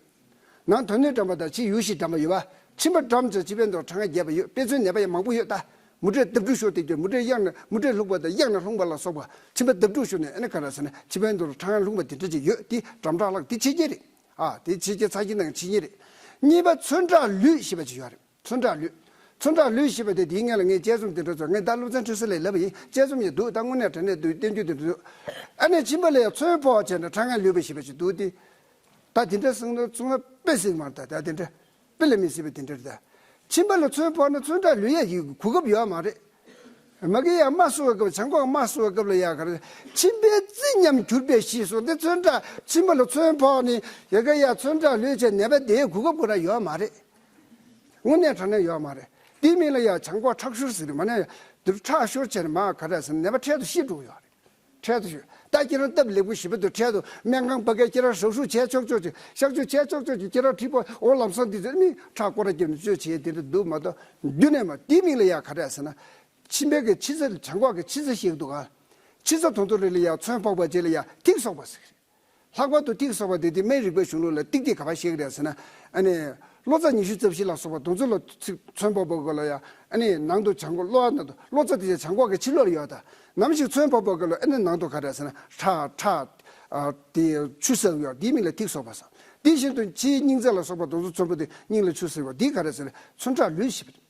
ནང་དོན་སྣོད་འགྲམ་པ་དང་ཕྱི་ཡུལ་ཤེས་འགྲམ་པ་ཡོད་པ། མཆིན་པ་འགྲམ་ཚོ་མཆིན་པའི་ནང་དུ་ཁྲག་ངན་རྒྱས་པ་ཡོད། དཔེ་མཚོན་ནད་པ་ཡང་མང་པོ་ཡོད་ད། མུ་འབྲས་ལྡབ་འགྲོ་ཤོར་ཏེ་ཀྱང་མུ་འབྲས་གཡང་ནས་མུ་འབྲས་ལྷུག་པ་དང་གཡང་ནས་ལྷུང་བ་ལ་སོགས་པ་མཆིན་པ་ལྡབ་འགྲོ་ཤོར་ནས་ཨ་ནི་ག་རེ་ཟེར་ན་མཆིན་པའི་ནང་དུ་ཁྲག་ངན་ལྷུང་བ་དེ་འདྲ་ཅིག་ཡོད། དེ་འགྲམ་ཁྲག་ལྷག་དེ་ཕྱི་རྐྱེན་རེད། ཨ་དེ་ཕྱི་རྐྱེན་ཚ་རྐྱེན་དང་ཕྱི་རྐྱེན་རེད། གཉིས་པ་ཚོན་ཁྲག་ལུད་ཞེས་པ་ཅིག་ཡོད་རེད། ཚོན་ཁྲག་ལུད། ཚོན་ཁྲག་ལུད་ཞེས་པ་དེ་དེའི་སྔོན་ལ་ངས་དཔྱད་རྩོམ་དེ་འདྲ་ཚོ་ངས་ད་སློབ་ཚན་ཁྲིད་ས་ལས་ལབ་པ་ཡིན། དཔྱད་རྩོམ་ཡང་འདུག་ད་དངོས་གནས་དྲང་གནས་འདུག་བསྟན་རྒྱུ་དེ་འདྲ་འདུག་ཨ་ནི་མཆིན་པ་ལ་ཡང་ཚོན་ཕོག་བྱས་ནས་ཁྲག་ངན་ལུད་པ་ཞེས་པ་ཅིག་འདུག་སྟེ། ད་དེ་འདྲ་གསུངས་ན་གསུངས་ན་དཔེ་སྲིད་མ་རེད། ད་ད་དེ་འདྲ་དཔེ་ལ་མི་སྲིད་པ་དེ་འདྲ་རེད། ད་མཆིན་པ་ལ་ཚོན་ཕོག་ན་ཚོན་ཁྲག་ལུད་ཡ་ཡི་གོ་སྐབས་ཡོད་མ་རེད། མ་གི་ཡ་རྨ་གསོ་བའི་སྐབས་བྱང་ཁོག་རྨ་གསོ་བའི་སྐབས་ལ་ཡ་ག་རེ་མཆིན་པའི་རྩི་ཉམས་གྱུར་པའི་གཞི་སོགས་འདི་ཚོན་ཁྲག་མཆིན་པ་ལ་ཚོན་ཕོག་ནས་ཡ་ག་ཡ་ཚོན་ཁྲག་ལུད་བྱས་ནད་པ་དེའི་གོ་སྐབས་ཁོ་རང་ཡོད་མ་རེད། དངོས་གནས་དྲང་གནས་ཡོད་མ་རེད། དེའི་མིང་ལ་ཡ་བྱང་ཁོག་ཁྲག་ཤོར་ཟེར་གི་མ་ནས་འདིར་ཁྲག་ཤོར་བྱས་ནས་མ་ག་རེ་ཟེར་ན་ནད་པ་འཕྲལ་དུ་ཤི་འགྲོ་གི་ཡོད་རེད། འཕྲལ་དུ་ཤི། ད་ཁྱེད་རང་སྟབས་ལེགས་པོ་ཞེ་པོ་འདུག་འཕྲལ་དུ་སྨན་ཁང་ཕ་གིར་ཁྱེད་རང་ཟ་ཤུགས་བྱས་ཆོག་ཆོག་ཅིག་གཤག་བཅོས་བྱས་ཆོག་ཆོག་ཅིག་ཁྱེད་རང་འགྲིག་པ་འོ་ལམ་སང་འདི་ཚོ་ནི་ཁྲག་སྐོར་ར་བརྒྱབ་ནས་བཅོས་བྱས་དེ་འདྲ་འདུག་མ་གཏོགས་རྒྱུན་ནས་མ། དེའི་མིང་ལ་ཡ་ག་རེ་ཟེར་ན། མཆིན་པའི་གི་ཕྱི་རྩ་བྱང་ཁོག་གི་ཕྱི་རྩ་ཞིག་འདུག་ག་ཕྱི་རྩ་དོན་དུ་རེ་ལ་ཡ་ཚོན་ཕོག་པ་བཅས་ལ་ཡ་ཐིག་གསོག་པ་ཟེར། ལྷག་པར་དུ་ཐིག་གསོག་པ་དེ་དེ་སྨན་རིག་པའི་གཞུང་ལུགས་ལ་ཏིག་ཏིག་ག་པར་བཤད་ཀྱི་རེད་ཟེར་ན། ཨ་ནི། གློ་རྩ་ཉི་ཤུ་རྩ་བཞི་ལ་སོགས་པ་དེ་ཚོ་ལ་ཚིག་ཚོན་པོ་པོ་གོ་ལ་ཡ། ཨ་ནི་ནང་དུ་བྱང་ཁོག་གློ་བ་ནང་དུ་གློ་རྩ་དེ་ཚོ་བྱང་ཁོག་གི་ཕྱི་ལོགས་ལ་ཡོད་ད། ནམ་ཞིག་ཚོན་པོ་པོ་གོ་ལ་ཨ་ནི་ནང་དུ་ག་རེ་ཟེར་ན་ཁྲག་ཁྲག་ཨ་དེ་ཆུ་ཟག་ཡོད་དེའི་མིང་ལ་ཐིག་གསོག་པ་ཟེར། དེ་བཞིན་དུ་ཕྱིའི་སྙིང་རྩ་ལ་སོགས་པ་དེ་ཚོ་ཚོན་པོ་དེ་སྙིང་ལ་ཆུ་ཟག་ཡོད་དེ་ག་རེ་ཟེར་ན་ཚོན་ཁྲག་ལུད་ཞེས་པ་རེད།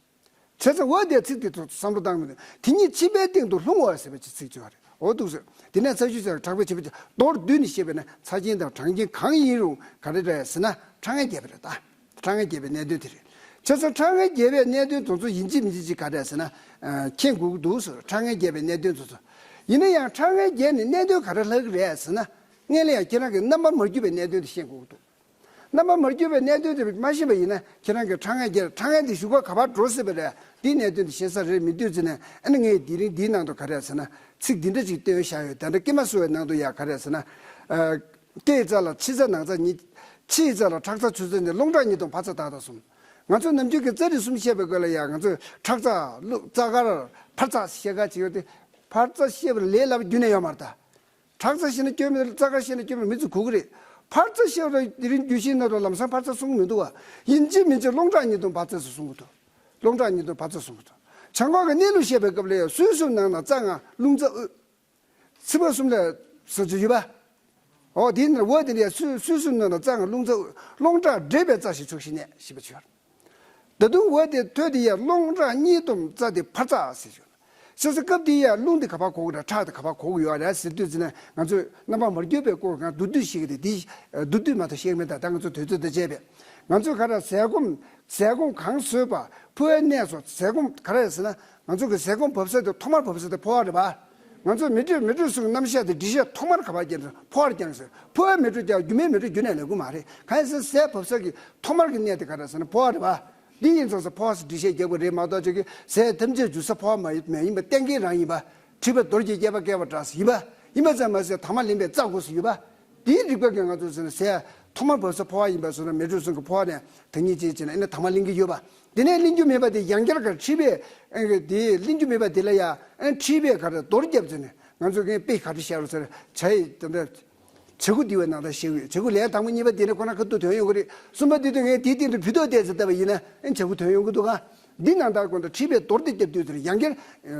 བྱས་ཙང་འོ་དེ་ཚིག་དེ་ཚོ་བསམ་བློ་བཏང་མི་འདུག་དེ་ཉིད་མཆིན་པའི་སྟེང་དུ་ལྷུང་བ་ཟེར་བའི་ཚིག་ཅིག་ཡོད་རེད། འོ་འདུག་ཟེར། དེ་ནས་ཚ་ཤུ་ཟེར་ཁྲག་པའི་བྱེད་པོ་ཅིག་མདོར་བསྡུས་ནས་བཤད་པས་ན་ཚ་རྐྱེན་དང་གྲང་རྐྱེན་གང་ཡིན་རུང་ག་རེ་རེད་ཟེར་ན་ཁྲག་ངན་རྒྱས་པ་རེད་ད། ཁྲག་ངན་རྒྱས་པའི་གནད་དོན་དེ་རེད། བྱས་ཙང་ཁྲག་ངན་རྒྱས་པའི་གནད་དོན་དེ་ཚོ་ཡིན་གཅིག་མིན་གཅིག་ག་རེ་ཟེར་ན། མཁྱེན་དགོས་ཀྱི་འདུག་ཟེར། ཁྲག་ངན་རྒྱས་པའི་གནད་དོན་དེ་ཚོ། ཡིན་ན་ཡང་ཁྲག་ངན་རྒྱས་ནས་གནད་དོན་ག་རེ་ལྷག་གི་རེད་ཟེར་ན། སྔོན་ལ་ཡང་ཁྱེད་རང་གི་རྣམ་པར་མ་གྱུར་པའི་གནད་དོན་དེ་ཤེས་དགོས་ཀྱི་འདུག་རྣམ་པར་མ་གྱུར་པའི་གནད་དོན་དེ་མ་ཤེས་པ་ཡིན་ན་ཁྱེད་རང་གིས་ཁྲག་ངན་རྒྱས། ཁྲག་ངན་དེ་གཞུག་གུ་ག་པར་འགྲོ་སྲིད་པ་རེད། འདིའི་གནད་དོན་དེ་ཤེས་ས་རེད་མི་འདུག་ཟེར་ནས་ཨ་ནི་ངས་དེ་རིང་འདིའི་ནང་དུ་ག་རེ་ཟེར་ན་ཚིག་འདི་འདྲ་ཅིག་བཏོན་བཞག་ཡོད། ད་ལྟ་སྐྱེས་མ་གསོ་བའི་ནང་དུ་ཡང་ག་རེ་ཟེར་ན། ཨ། སྐེ་ཡི་རྩ་ལ་ཕྱི་རྩ་ནང་རྩ་གཉིས། ཕྱི་ཡི་རྩ་ལ་ཁྲག་རྩ་ཆུ་རྩ་གཉིས། རླུང་ཁྲག་གཉིས་དང་ཕར་རྩ་དག་དང་གསུམ། ང་ཚོ་ནམ་རྒྱུན་གྱི་ཙ་རི་གསུམ་བཤད་པའི་སྐོར་ལ་ཡང་ང་ཚོས་ཁྲག་རྩ། ཀླུ་རྩ་དཀར་འཕར་རྩ་བཤད་ག་ཅིག་ཡོད་དེ། འཕར་རྩ་བཤད་པར་ལས་སླ་པོ་རྒྱུན་ནས་ཡོད་མ་རེད་ད། ཁྲག་རྩ་བཤད་ན་སྐྱོན་མེད། རྩ་དཀར་བཤད་ན་སྐྱོན་མེད། མི་ཚོས་གོ་གི་རེད། འཕར་རྩ་བཤད་པ་དེ་རིང་རྒྱུད་བཞིའི་ནང་དུ་ལམ་སང་འཕར་རྩ་གསུང་གི་མི་འདུག་བ། ཡིན་གཅིག་མིན་གཅིག་རླུང་ཁྲག་གཉིས་སྟོང་འཕར་རྩ་སུ་གསུང་གི་འདུག་རླུང་ཁྲག་གཉིས་སྟོང་འཕར་རྩ་གསུང་གི་འདུག་བྱང་ཁོག་གི་གནས་ལུགས་བཤད་པའི་སྐབས་ལ་ཡང་ཟུར་གསུམ་ནང་ན་རྩ་ལྔ་རླུང་རྩ་དབུས། ཚིགས་པ་གསུམ་ལ་ཟེར་གྱི་ཡོད་པ། འོ་དེའི་ནང་འོ་དེ་ནས་ཟུར་ཟུར་གསུམ་ནང་ན་རྩ་ལྔ་རླུང་རྩ་དབུས། རླུང་ཁྲག་འདྲེས་པའི་རྩ་ཞིག་ཚུགས་ཤིག་གནས་ཞེས་པ་ཅིག་ཡོད། ད་དུང་འོ་དེ་ཐོས་དེ་ཡང་རླུང་ཁྲག་གཉིས་སྟོང་རྩ་དེ་འཕར་རྩ་ཟེར་གྱི་ཡོད། སོ་སོ་སྐབས་དེ་ཡང་རླུང་དེ་ག་པར་གོ་གི་རེད། ཁྲག་དེ་ག་པར་གོ་གི་ཡོད་རེད་ཟེར་དུས་ཙམ་ནས་ང་ཚོས་རྣམ་པ་མ་གྱུར་པའི་སྐོར་གང་མདོར་བསྡུས་ཤིག་གི་དེ་དེ་མདོར་བསྡུས་མ་གཏོགས་ཤེས་མེད། ད་ལྟ་ང་ཚོ་དུས་ཚོད་དེ་བྱས་པས་ང་ཚོས་ག་རེ་ཟས་སྐོམ། ཟས་སྐོམ་གང་ཟོས་པ། ཕོ་བའི་གནས་སུ་ཟས་སྐོམ་ག་རེ་ཟེར་ན། ང་ཚོ་གི་ཟས་སྐོམ་བབས་ས་དེ་ཐོག་མར་བབས་ས་དེ་ཕོ་བ་རེད་པ། ང་ཚོ་མེ་དྲོད་མེ་དྲོད་གསུམ་རྣམ་གཞག་དེ་འགྲེལ་བཤད་ཐོག་མར་ག་པར་བརྒྱབ་ན་ཕོ་བར་བརྒྱབ་ཟེར། ཕོ་བའི་མེ་དྲོད་ཀྱང་རྒྱུ་མའི་མེ་དྲོད་རྒྱུན་ནས་ལེན་གྱི་མ་རེད། གང་ཡིན་ཟེར་ན་ཟས་བབས་ས་གི་ཐོག་མར་གྱི་གནས་དེ་ག་རེ་ཟེར་ན་ཕོ་བ་རེད་པ། འདི་ཡིན་ཙང་ཟེར་ཕོ་བ་ཟེར་འགྲེལ་བཤད་རྒྱག་དགོས་རེད་མ་གཏོགས་ཅིག་གི་ཟས་ཐམས་ཅད་འཇུ་ས་ཕོ་བ་མ་ཡིན་པ་གཏན་འཁེལ་རང་ཡིན་པ། མཁྲིས་པའི་རྡོ་རྗེ་སྐྱེས་པ་བསྐལ་པ་འགྲོ་ཟེར་ཡིན་པ། ཡིན་པ་ཙམ་མ་ཟད་དྭངས་མ་ལེན་པའི་རྩ་དགོས་ཟེར་ཡིན་པ། དེའི་རིགས་པ་གིས་ང་ཚོ་ཟེར་ན་ཟས་ཐོག་མར་བབས་ས་ཕོ་བ་ཡིན་པ་སོང་ན་མེ་དྲོད་གསུམ་གྱི་ཕོ་བ་ནས་ད་ཉིད་ཅེས་བྱས་ན་ཨ་ནི་དྭངས་མ་ལེན་གྱི་ཡོད་པ། དེ་ནས་ལེན་རྒྱུ་མེད་པ་དེ་ཡང་བསྐྱར་ག་མཁྲིས་པས་ཨ་ནི་དེ་ལེན་རྒྱུ་མེད་པ་དེ་ལ་ཡང་ཨ་ནི་མཁྲིས་པས་ག་རེ་རྡོར་བརྒྱབ་ཟེར་ནས་ང་ཚོ་གིས་དཔེ་ག་རེ་བཤད་རོགས་ཟེར་བྱ་ཡི་དེ་འདྲ། བྱ་རྒོད་འདི་བའི་ནང་ལྟར་བཤད་ཀྱི་ཡོད། བྱ་རྒོད་ལན་དང་པོ་གཉིས་པ་དེ་ནས་ཁོ་ན་ཁ་ཐུག་དོན་ཡོང་གི་རེད། གསུམ་པ་དེ་དུས་ངས་དེའི་སྟེང་དུ་བུད་ཐོག་བལྟས་ཟེར་བལྟས་པ་ཡིན་ན་ཨ་ནི་བྱ་རྒོད་དོན་ཡོང་གི་འདུག་ག་འདི་ནང་ལྟར་དགོངས་དག་མཁྲིས་པས་རྡོར་དེ་བརྒྱབ་དུས་ཟེར་ཡང་བསྐྱར་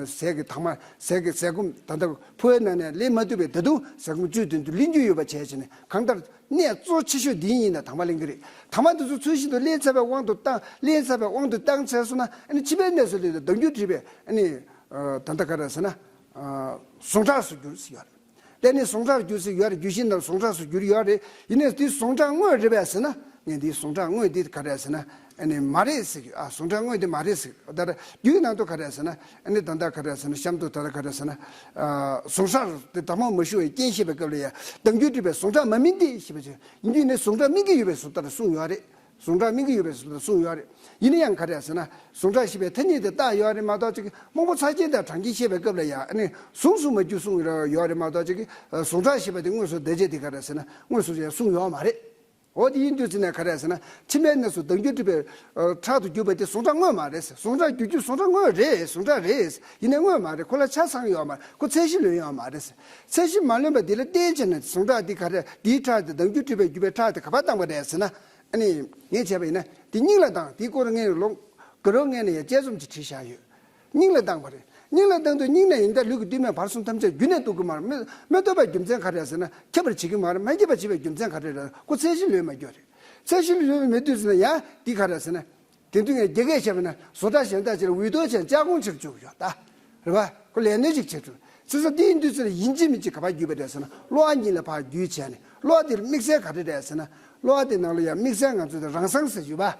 ཟས་ཀྱི་དྭངས་མ་ཟས་ཀྱི་ཟས་སྐོམ་ད་ལྟ་ཕོ་བའི་ནང་ནས་ལེན་མ་ཐུབ་པའི་ད་དུང་ཟས་སྐོམ་བཅུད་དོན་དུ་ལེན་རྒྱུ་ཡོད་པ་བྱས་བྱས་ནས་གང་ལྟར་གནས་གཙོ་ཆེ་ཤོས་འདི་ཡིན་ན་དྭངས་མ་ལེན་གྱི་རེད། དྭངས་མ་འདི་ཚོ་ཚུལ་བཞིན་དུ་ལེན་ཚར་བའི་དབང་དུ་བཏང་ལེན་ཚར་བའི་དབང་དུ་བཏང་ཚར་སོང་ན་ཨ་ནི་མཁྲིས་པའི་གནས་སུ་ལུས་ཏེ་ལྡང་རྒྱུ་མཁྲིས་པས་ཨ་ནི་ད་ལྟ་ག་རེ་ཟེར་ན་ཟུངས་ཁྲག་སུ་འགྱུར་ཟེར་ཡོད་རེད། དེ་ནི་ཟུངས་ཁྲག་འགྱུར་སྲིད་ཡོད་རེད། རྒྱུད་བཞི་ནང་ཟུངས་ཁྲག་སུ་འགྱུར་ཡོད་རེད། ཡིན་ནའི་འདི་ཟུངས་ཁྲག་དངོས་རེད་པས་ཟེར་ན་ངས་འདི་ཟུངས་ཁྲག་དངོས་འདི་ག་རེ་ཟེར་ན་ཨ་ནི་མ་རེད་ཟེར་གི། ཨ་ཟུངས་ཁྲག་དངོས་འདི་མ་རེད་ཟེར་གི། ད་ལྟ་རྒྱུད་ནང་དུ་ག་རེ་ཟེར་ན་ཨ་ནི་ད་ལྟ་ག་རེ་ཟེར་ན་གཤམ་དུ་ད་ལྟ་ག་རེ་ཟེར་ན་ཨ་ཟུངས་ཁྲག་དེ་དྭངས་མ་མ་ཞུ་བའི་རྐྱེན་བཤད་པའི་སྐབས་ལ་ཡང་ལྡང་རྒྱུ་མཁྲིས་པས་ཟུངས་ཁྲག་མ་སྨིན་ཏེ་ཞེས་པ་ཅིག་ཡིན་རྒྱུ་ནི་ཟུངས་ཁྲག་སྨིན་གྱི་ཡོད་པའི་བཟོ་ལྟར་གསུངས་ཡོད་རེད། ཟུངས་ཁྲག་སྨིན་གྱི་ཡོད་པའི་བཟོ་ལྟར་གསུངས་ཡོད་རེད། ཡིན་ན་ཡང་ག་རེ་ཟེར་ན་ཟུངས་ཁྲག་ཞེས་པའི་ཐ་སྙད་དེ་བཏགས་ཡོད་རེད་མ་གཏོགས་ཅིག་རྨོངས་པ་ཚ་གྱང་དང་གྲང་གྱང་བཤད་པའི་སྐབས་ལ་ཡང་ཨ་ནི་ཟུངས་སུ་མ་གྱུར་གསུངས་ཡོད་རེད་མ་གཏོགས་ཅིག་ཟུངས་ཁྲག་ཞེས་པ་དེ་དངོས་སུ་འདས་རྗེས་དེ་ག་རེ་ཟེར་ན་དངོས་སུ་ཡང་གསུངས་ཡོད་མ་རེད། འོ་དེ་ཡིན་དུས་ཟེར་ན་ག་རེ་ཟེར་ན་མཁྲིས་པའི་གནས་སུ་ལྡང་རྒྱུ་མཁྲིས་པས་ཁྲག་ཏུ་གྱུར་པ་དེ་ཟུངས་ཁྲག་དངོས་མ་རེད་ཟེར། ཟུངས་ཁྲག་གྱུར་རྒྱུ་ཟུངས་ཁྲག་དངོས་རེད། ཟུངས་ཁྲག་རེད། ཡིན་ནའི་དངོས་མ་རེད། ཁོ་ལ་ཆ་ཚང་ཡོད་མ་རེད། ཁོ་ཚད་གཞི་ལོན་ཡོད་མ་རེད་ཟེར། ཚད་གཞི་མ་ལོན་པ་དེ་ལ་བརྟེན་བྱས་ནས་ཟུངས་ཁྲག་འདི་ག་རེ་འདིའི་ཁྲག་དེ་ལྡང་རྒྱུ་མཁྲིས་པས་གྱུར་པའི་ཁྲག་དེ་ག་པར་བཏང་པ་རེད་ཟེར་ན། ཨ་ནི་ངས་བྱས་པ་ཡིན་ན་དེ་སྙིང་ལ་བཏང་། དེའི་སྐོར་ངས་ལོ་དགའ་རབ་ངས་ནས་ཡང་དཔྱད་རྩོམ་ཅིག་བྲིས་བཞག་ཡོད། སྙིང་ལ་བཏང་བ་རེད། སྙིང་ལ་བཏང་དུས་སྙིང་ནས་ཡིན་ད་ལུས་ཀྱི་སྟོད་སྨད་བར་གསུམ་ཐམས་ཅད་རྒྱུན་ནས་ལྟོགས་ཀྱི་མ་རེད། མི་མི་ལྟོགས་པའི་རྒྱུ་མཚན་ག་རེ་རེད་ཟེར་ན་ཁྱབ་པར་བྱེད་ཀྱི་མ་རེད། མ་ཁྱབ་པར་བྱེད་པའི་རྒྱུ་མཚན་ག་རེ་རེད། ཁོ་ཚད་གཞི་ལོན་མེད་དུས་ཟེར་ན་ཡང་འདི་ག་རེ་ཟེར་ན། དེ་དུས་ངས་རྒྱ་སྐད་བཤད་པ་ན་བཟོ་ལྟ་གཞན་དག་ཅིག་ལ་འུད་ཐོག་བྱས་ལྕགས་གོང་ཆེར་བཅུག་ཡོད་ད། རེད་བ། ཁོ་ལས་སྣོན་ཅིག་བྱེད་ཐུབ། ཚེ་ས་དེ་ཡིན་དུས་ཚེ་ལ་ཡིན་གཅིག་མིན་གཅིག་ག་པར་བརྒྱུད་པ་རེད་ཟེར་ན་གློ་བ་གཉིས་ལ་ཕར་བརྒྱུད་བྱས་ནས་གློ་བ་དེར་དམིགས་བསལ་ག་རེ་རེད་ཟེར་ན་གློ་བ་དེ་ནང་ལ་ཡང་དམིགས་བསལ་ང་ཚོ་དེ་རང་སང་ཟེར་གྱི་ཡོད་པ།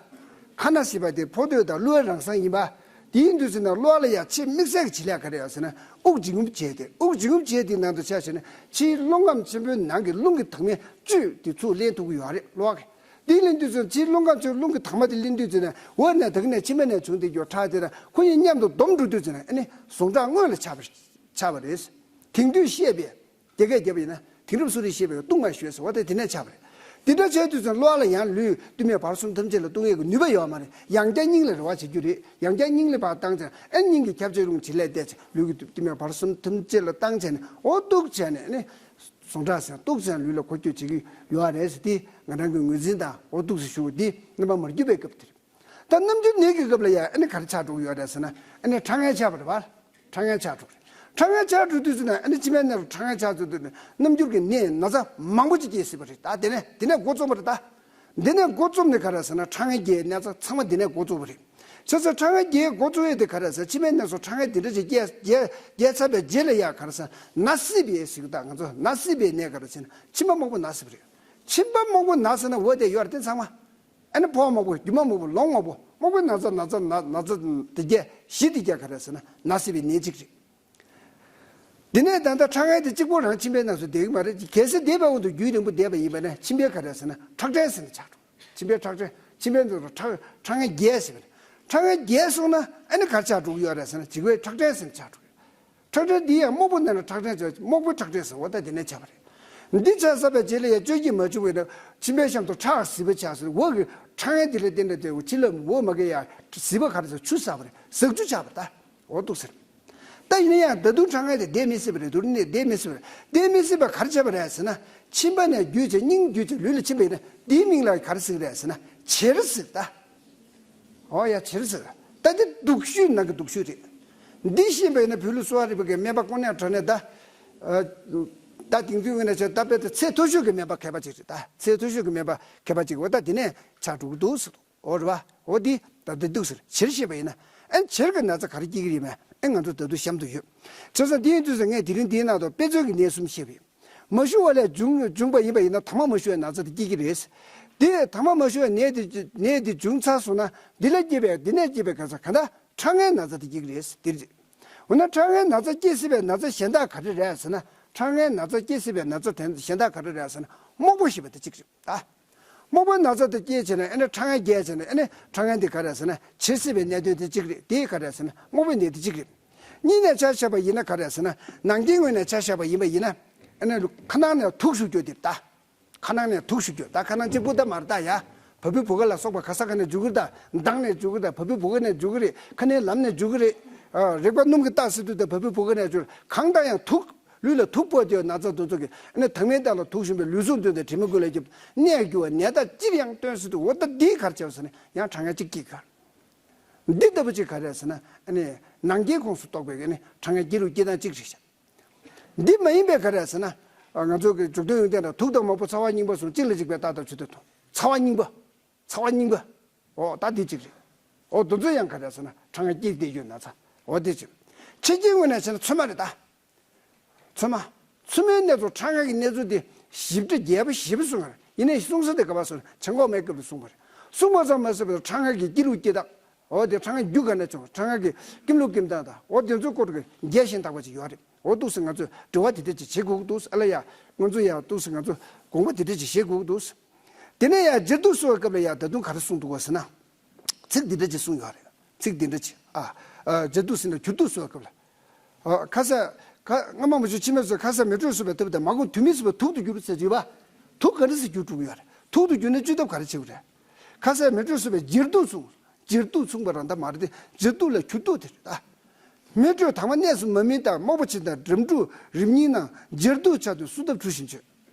ཁ་ན་ཞེས་པ་དེ་ཕོ་ཐོད་དང་གློ་བའི་རང་སང་ཡིན་པ། དེ་ཡིན་དུས་ཚེ་ན་གློ་བ་ལ་ཡང་ཆེས་དམིགས་བསལ་གྱི་བྱེད་ལས་ག་རེ་ཡོད་ཟེར་ན་དབུགས་འབྱིན་རྔུབ་བྱས་ཏེ་དབུགས་འབྱིན་རྔུབ་བྱས་དེ་ནང་དུ་ཆ་བཞག་ན་ཕྱིའི་རླུང་ཁམས་ཆེན་པོའི་ནང་གི་རླུང་གི་དྭངས་མའི་བཅུད་དེ་ཚུར་ལེན་ཐུབ་ཀྱི་ཡོད་རེད་གློ་བ་གིས། དེ་ལེན་དུས་ཚོད་ཕྱིའི་རླུང་ཁམས་ཚོའི་རླུང་གི་དྭངས་མ་དེ་ལེན་དུས་ཚོད་ནས་འོད་ནས་དེ་ནས་མཆིན་པ་ནས་བྱུང་དེ་ཡོད་ཁྲག་དེ་དང་ཁོ་གཉིས་མཉམ་དུ་བསྡོམས་འགྲོ་དུས་ཚོད་ནས་ཨ་ནི་ཟུངས་ཁྲག་དངོས་ལ་ཆགས་པ་ཆགས་པ་རེད། དེང་དུས་བཤད་པའི་རྒྱ་སྐད་རྒྱབ་པ་ཡིན་ན་དེང་རབས་གསོ་རིག་བཤད་པའི་བཏུང་བ་ཞོས་ཟེར་བ་དེ་དེ་ནས་ཆགས་པ་རེད། དེ་འདྲ་བྱས་དུས་ཚོད་གློ་བ་ལ་ཡང་ལུས་སྟོད་སྨད་བར་གསུམ་ཐམས་ཅད་ལ་བཏུང་ཡས་ཀྱི་ནུས་པ་ཡོད་མ་རེད། ཡང་བསྐྱར་སྙིང་ལ་རེ་བ་བྱེད་རྒྱུ་རེད། ཡང་བསྐྱར་སྙིང་ལ་ཕར་བཏང་ཚེ་ཨ་ནི་སྙིང་གི་ཁྱབ་བྱེད་རླུང་བྱེད་ལས་བལྟས་ཚེ་ལུས་ཀྱི་སྟོད་སྨད་བར་གསུམ་ཐམས་ཅད་ལ་བཏང་བྱས་ནས་འོ་གཏུགས་བྱས་ནས་ཨ་ནི། ཟུངས་ཁྲག་ཟེར་གཏུགས་ཟེར་ལུས་ལ་འཁོར་སྐྱོད་བྱེད་ཀྱི་ཡོད་རེད་ཟེར་ཏེ་ང་རང་གི་ངོས་འཛིན་དང་འོ་གཏུགས་ཟེར་ཞུ་བ་འདི་རྣམ་པ་མར་གྱུར་པའི་སྐབས་དེར། ད་རྣམ་འགྱུར་ནད་ཀྱི་སྐབས་ལ་ཡང་ཨ་ནི་ག་རེ་ཆགས་འགྲོ་གི་ཡོད་རེད་ཟེར་ན་ཨ་ནི་ཁྲག་ངན་ཆགས་པ་རེད་བ། ཁྲག་ངན་ཆགས་འགྲོ་གི་རེད། ཁྲག་ངན་ཆགས་འགྲོ་དུས་ཚོད་ན་ཨ་ནི་མཆིན་པའི་ནང་ལ་ཁྲག་ངན་ཆགས་ཚུལ་དུ་རྣམ་འགྱུར་གྱི་ནད་ན་ཚ་མང་པོ་ཅིག་སྐྱེ་སྲིད་པ་རེད། ད་དེ་ནས་དེ་ནས་འགོ་རྩོམ་པ་རེད་ད། འདི་ནས་འགོ་རྩོམ་ནས་ག་རེ་ཟེར་ན་ཁྲག་ངན་རྒྱས་ནད་ཚ་ཚང་མ་འདི་ནས་འགོ་རྩོམ་པ་རེད། བྱས་ཙང་ཁྲག་ངན་རྒྱས་འགོ་རྩོམ་ཡས་དེ་ག་རེ་ཟེར་མཆིན་པའི་ནང་སོ་ཁྲག་ངན་འདི་འདྲ་ཅིག་རྒྱས་རྒྱས་རྒྱས་ཚར་བའི་རྗེས་ལ་ཡ་ག་རེ་ཟེར་ན་སྲིད་པའི་ཟེར་གི་ད་ང་ཚོ་ན་སྲིད་པའི་ནད་ག་རེ་ཟེར་ན་མཆིན་པ་མོག་པོ་ན་སྲིད་པ་རེད། མཆིན་པ་མོག་པོ་ན་ཟེར་ན་འོ་དེ་ཡོད་རེད་དེ་ཚང་མ། ཨ་ནི་ཕོ་བ་མོག་པོ་རྒྱུ་མ་མོག་པོ་ལོང་མོག་པོ་མོག་པོའི་ན་ཚ་ན་ཚ་ན་ན་ཚ་དེ་རྒྱས་བཞི་དེ་རྒྱས་ག་རེ་ཟེར་ན་ན་སྲིད་པའི་ནད་གཅིག་རེད། འདི་ནས་ད་ལྟ་ཁྲག་ངན་དེ་གཅིག་པོ་རང་མཆིན་པའི་ནང་སོ་བསྡད་ཀྱི་མ་རེད། གལ་སྲིད་བསྡད་པའི་དབང་དུ་རྒྱུན་རིང་པོ་བསྡད་པ་ཡིན་པ་ན་མཆིན་པའི་ག་རེ་ཟེར་ན་ཁྲག་ཕྲན་ཟེར་ནས་ཆགས་འགྲོ། མཆིན་པའི་ཁྲག་ཕྲན་མཆིན་པའི་ནང་དུ་ཁྲག་ཁྲག་ངན་རྒྱས་ཟེར་བ་ནི་ཁྲག་ངན་རྒྱས་སོང་ན་ཨ་ནི་ག་རེ་ཆགས་འགྲོ་གི་ཡོད་རེད་ཟེར་ན་བྱིས་པའི་ཁྲག་ཕྲན་ཟེར་ནས་ཆགས་འགྲོ་གི་ཡོད། ཁྲག་ཕྲན་འདི་ཡང་མོག་པོ་ན་ན་ཁྲག་ཕྲན་ཟེར་མོག་པོའི་ཁྲག་ཕྲན་ཟེར་འོ་ད་དེ་ནས་ཆགས་པ་རེད། འདི་ཆགས་ཚར་བའི་རྗེས་ལ་ཡང་བཅོས་ཀྱིས་མ་བྱུང་བས་ན། མཆིན་པའི་གཤམ་དུ་ཁྲག་ཟིལ་པ་ཆགས་ཟེར། འོག་གི་ཁྲག་ངན་དེ་ལ་བརྟེན་ནས་དེ་ཕྱི་ལ་འོག་མ་གི་ཡ་ཟིལ་པ་ག་རེ་ཟེར། ཆུ་ཟགས་པ་རེད། ཟག་ཆུ་ཆགས་པ་རེད་ད། འོ་འདུག་ཟེར། ད་ཡིན་ན་ཡང་ད་དུང་ཁྲག་ངན་དེ་བསྡད་མི་སྲིད་པ་རེད། དུ་ནི་བསྡད་མི་སྲིད་པ་རེད། བསྡད་མི་སྲིད་པ་ག་རེ་བྱས་པ་རེད་ཟེར་ན། མཆིན་པ་ནས་བརྒྱུད་བྱས་སྙིང་བརྒྱུད་བྱས་ལུས་ལ་ཕྱིན་པ་ཡིན་ན། འདིའི་མིང་ལ་ག་རེ་ཟེར་གི་རེད་ཟེར་ན། བྱེར་ཟེར་ད། ཨོ་ཡ། བྱེར་ཟེར། ད་འདི་སྡུག་ཤོས་ནང་གི་སྡུག་ཤོས་རེད། འདི་ཤེས་པ་ཡིན་ན་བོད་ལུགས་གསོ་བ་རིག་པ་གི་སྨན་པ་ཀོ་ནེ་དྲ་ནས་ད། ཨ། ད་དེང་དུས་ངོས་ནས་བྱས་ད་དཔེ་ད་ཚད་མཐོ་ཤོས་ཀྱི་སྨན་པ་མཁས་པ་ཅིག་རེད་ད། ཚད་མཐོ་ཤོས་ཀྱི་སྨན་པ་མཁས་པ་ཅིག་འོ་ད་དེ་ནས་ཆགས་འགྲོ་གི་འདུག་ཟེར། འོ་རེད་བ། འོ་འདི་ད་འདི་འདུག་ཟེར། བྱེར་ཤེས་པ་ཡིན་ན། ཨན་བྱེར་གྱི་ན་ཚ་ག་རེ་སྐྱེ་གི་རེད་མེད། ཨན་ང་ཚོ་ད་དུང་ད་དུང་གཤམ་དུ་ཡོད། བྱས་ཙང་འདི་ཡིན་དུས་ཙང་ངས་དེ་རིང་འདིའི་ནང་དུ་དཔེ་མཚོན་གྱི་ནད་གསུམ་བཤད་པ་ཡིན། མ་ཞུ་བ་ལས་བྱུང་བྱུང་བ་ཡིན་པ་ཡིན་ན་དྭངས་མ་མ་ཞུ་བའི་ན་ཚ་དེ་སྐྱེ་གི་རེད། དེ་དྭངས་མ་མ་ཞུ་བའི་ནད་དེ་ནད་དེ་བྱུང་ཚར་སོང་ན་འདི་ལ་སྐྱེས་པའི་འདི་ནས་སྐྱེས་པའི་ག་ས་ག་ད་ཁྲག་ངན་ན་ཚ་དེ་སྐྱེ་གི་རེད་དེ་རེད། འོ་ན་ཁྲག་ངན་ན་ཚ་སྐྱེ་སྲིད་པའི་ན་ཚ་གཞན་དག་ག་རེ་རེད་ཟེར་ན། ཁྲག་ངན་ན་ཚ་སྐྱེ་སྲིད་པའི་ན་ཚ་དེ་གཞན་དག་ག་རེ་རེད་ཟེར་ན། རྨོག་པ་ཞེས་པ་དེ་གཅིག་རེད་ད། རྨོག་པའི་ན་ཚ་དེ་སྐྱེས་བྱས་ནས་ཨ་ནི་ཁྲག་ངན་རྒྱས་བྱས་ནས་ཨ་ནི་ཁྲག་ངན་དེ་ག་རེད་ཟེར་ན། བྱེར་སྲིད་པའི་གནད་དོན་དེ་གཅིག་རེད། དེ་ག་རེད་ཟེར་ན་རྨོག་པའི་ནད་དེ་གཅིག་རེད། གཉིས་ནས་ཆ་བཞག་པ་ཡིན་ན་ག་རེད་ཟེར་ན། ནང་རྐྱེན་ངོས་ནས་ཆ་བཞག་པ་ཡིན་པ་ཡིན་ན། ཨ་ནི་ཁ་ནང་ནས་དུག་ཞུ་རྒྱུ་དེ་ད། ཁ་ནང་ནས་དུག་ཞུ་རྒྱུ་ད། ཁ་ནང་གཅིག་པུ་ད་མ་རེད་ད་ཡ། བ་སྤུའི་བུ་ག་ལ་སོགས་པ་ག་ས་ག་ནས་འཇུག་གི་རེད་ད། མདངས་ནས་འཇུག་གི་རེད་ད། བ་སྤུའི་བུ་ག་ནས་འཇུག་གི་རེད། ཁ་སྣའི་ལམ་ནས་འཇུག་གི་རེད། ཨ། རེག་པ་སྣུམ་གྱིས་བཏགས་སྲིད་དུས་ད་བ་སྤུའི་བུ་ག་ནས་འཇུག་གང་ལྟར་ཡང་དུག་ལུས་ལ་དུག་ཕོག་དེའི་ན་ཚ་དེ་ཚོ་གི་ཨ་ནི་དྭངས་མའི་མདངས་ལ་དུག་བཞིན་པའི་ལུས་ཟུངས་བཏོན་ཏེ་དྲི་མ་འགུལ་ལ་རྒྱབ་ནད་རྒྱུ་བ་ནད་རྟགས་སྤྱིར་ཡང་སྟོན་སྲིད་དུ། འོ་ད་འདིས་ག་རེ་བྱས་པ་ཟེར་ན་ཡང་ཁྲག་ངན་གཅིག་སྐྱེ་གི་རེད། འདི་ལྟ་བུ་ཅིག་ག་རེ་ཟེར་ན་ཨ་ནི་ནང་རྐྱེན་ཁོངས་སུ་གཏོགས་པའི་ཨ་ནི་ཁྲག་ངན་སྐྱེ་ལུགས་སྐྱེ་སྟངས་གཅིག་རེད་ཤག་འདི་མ་ཡིན་པའི་ག་རེ་ཟེར་ན། ང་ཚོ་གི་འཇུག་དོན་ཡོན་ཏན་དང་དུག་དང་རྨོག་པ་ཚ་བ་རྙིང་པ་གསུམ་གཅིག་ལ་གཅིག་པའི་རྟགས་དང་ཆོས་དོན་མཐོང་། ཚ་བ་རྙིང་པ། ཚ་བ་རྙིང་པ། འོ་ད་འདི་གཅིག་རེད། འོ་དེ་ཚོ་ཡང་ག་རེ་ཟེར་ན་ཁྲག་ངན་སྐྱེ་བསྡད་ཡོད་ན་ཚ། འོ་དེ་གཅིག་མཆེད་ཀྱི་ངོས་ནས་བྱས་ན་ཚོད་མ་རེད་ད། ཚོད་མ། ཚོད་མའི་གནས་ཚུལ་ཁྲག་ངན་གྱི་གནས་ཚུལ་དེ་ཞིབ་ཕྲ་རྒྱས་པ་ཞེ་པོ་གསུངས་པ་རེད། ཡིན་ནའི་གསུང་ས་དེ་ག་པར་སོང་ན་བྱང་ཁོག་མའི་སྐབས་ལ་གསུངས་པ་རེད། གསུངས་པ་ཙམ་མ་ཟད་པར་ཁྲག་ངན་གྱི་སྐྱེ་ལུགས་སྐྱེ་སྟངས། འོ་དེ་ཁྲག་ངན་རྒྱུ་ག་ནས་བྱུང་བ། ཁྲག་ངན་གྱི་སྐྱེ་ལུགས་སྐྱེ་སྟངས་དང་འོ་དེ་ཚོའི་སྐོར་གྱི་རྒྱས་ཤིང་དག་པ་ཅིག་ཡོད་རེད། འོ་འདུག་སེ་ང་ཚོས་དྲི་བ་དེ་འདྲ་ཅིག་བྱེད་དགོས་ཀྱི་འདུག་ཨ་ལ་ཡ། ང་ཚོ་ཡ་འདུག་སེ་ང་ཚོ་དགོངས་པ་དེ་འདྲ་ཅིག་བཞེས་དགོས་ཀྱི་འདུག་དེ་ནས་ཡ་འབྱེར་དུག་གསོ་བའི་སྐབས་ལ་ཡ་ད་དུང་ག་རེ་གསུངས་འདུག་ག་ཟེར་ན། ཚིག་འདི་འདྲ་ཅིག་གསུངས་ཡོད་རེད། ཚིག་འདི་འདྲ་ཅིག་ཨ། ཨ། འབྱེར་དུག་ཟེར་ན་འགྱུར་དུག་གསོ་བའི་སྐབས་ལ། ཨ། ཁ་ཟས། ཁ། སྔ་མ་མ་བྱུང་ཕྱི་མ་བྱུང་། ཁ་ཟས་མེ་དྲོད་གསོ་བའི་ཐབས་དང་མ་གོམས་དུས་མིན་གསོ་བའི་དུག་ཏུ་འགྱུར་ཟེར་གྱི་ཡོད་པ། དུག་ག་འདྲ་སེ་འགྱུར་འགྲོ་གི་ཡོད་རེད། དུག་ཏུ་འགྱུར་ན་བཅོས་ཐབས་ག་རེ་བྱེད་དགོས་རེད། ཁ་ཟས་མེ་དྲོད་གསོ་བའི་འབྱེར་དུག་གསུངས། འབྱེར་དུག་གསུངས་པ་རང་ད་མ་རེད་དེ། འབྱེར་དུག་ལ་འགྱུར་དུག་དེ་རེད་ད། མེ་དྲོད་དྭངས་མ་གནས་སུ་མ་སྨིན་ལྟར་རྨོག་པ་ཆེ་དང་འགྲམ་འཁྲུ་རིམས་སྙིང་ནང་འབྱེར་དུག་ཆགས་དུས་གསོ་ཐབས་བྲུ་ཞིམ་བཅོས།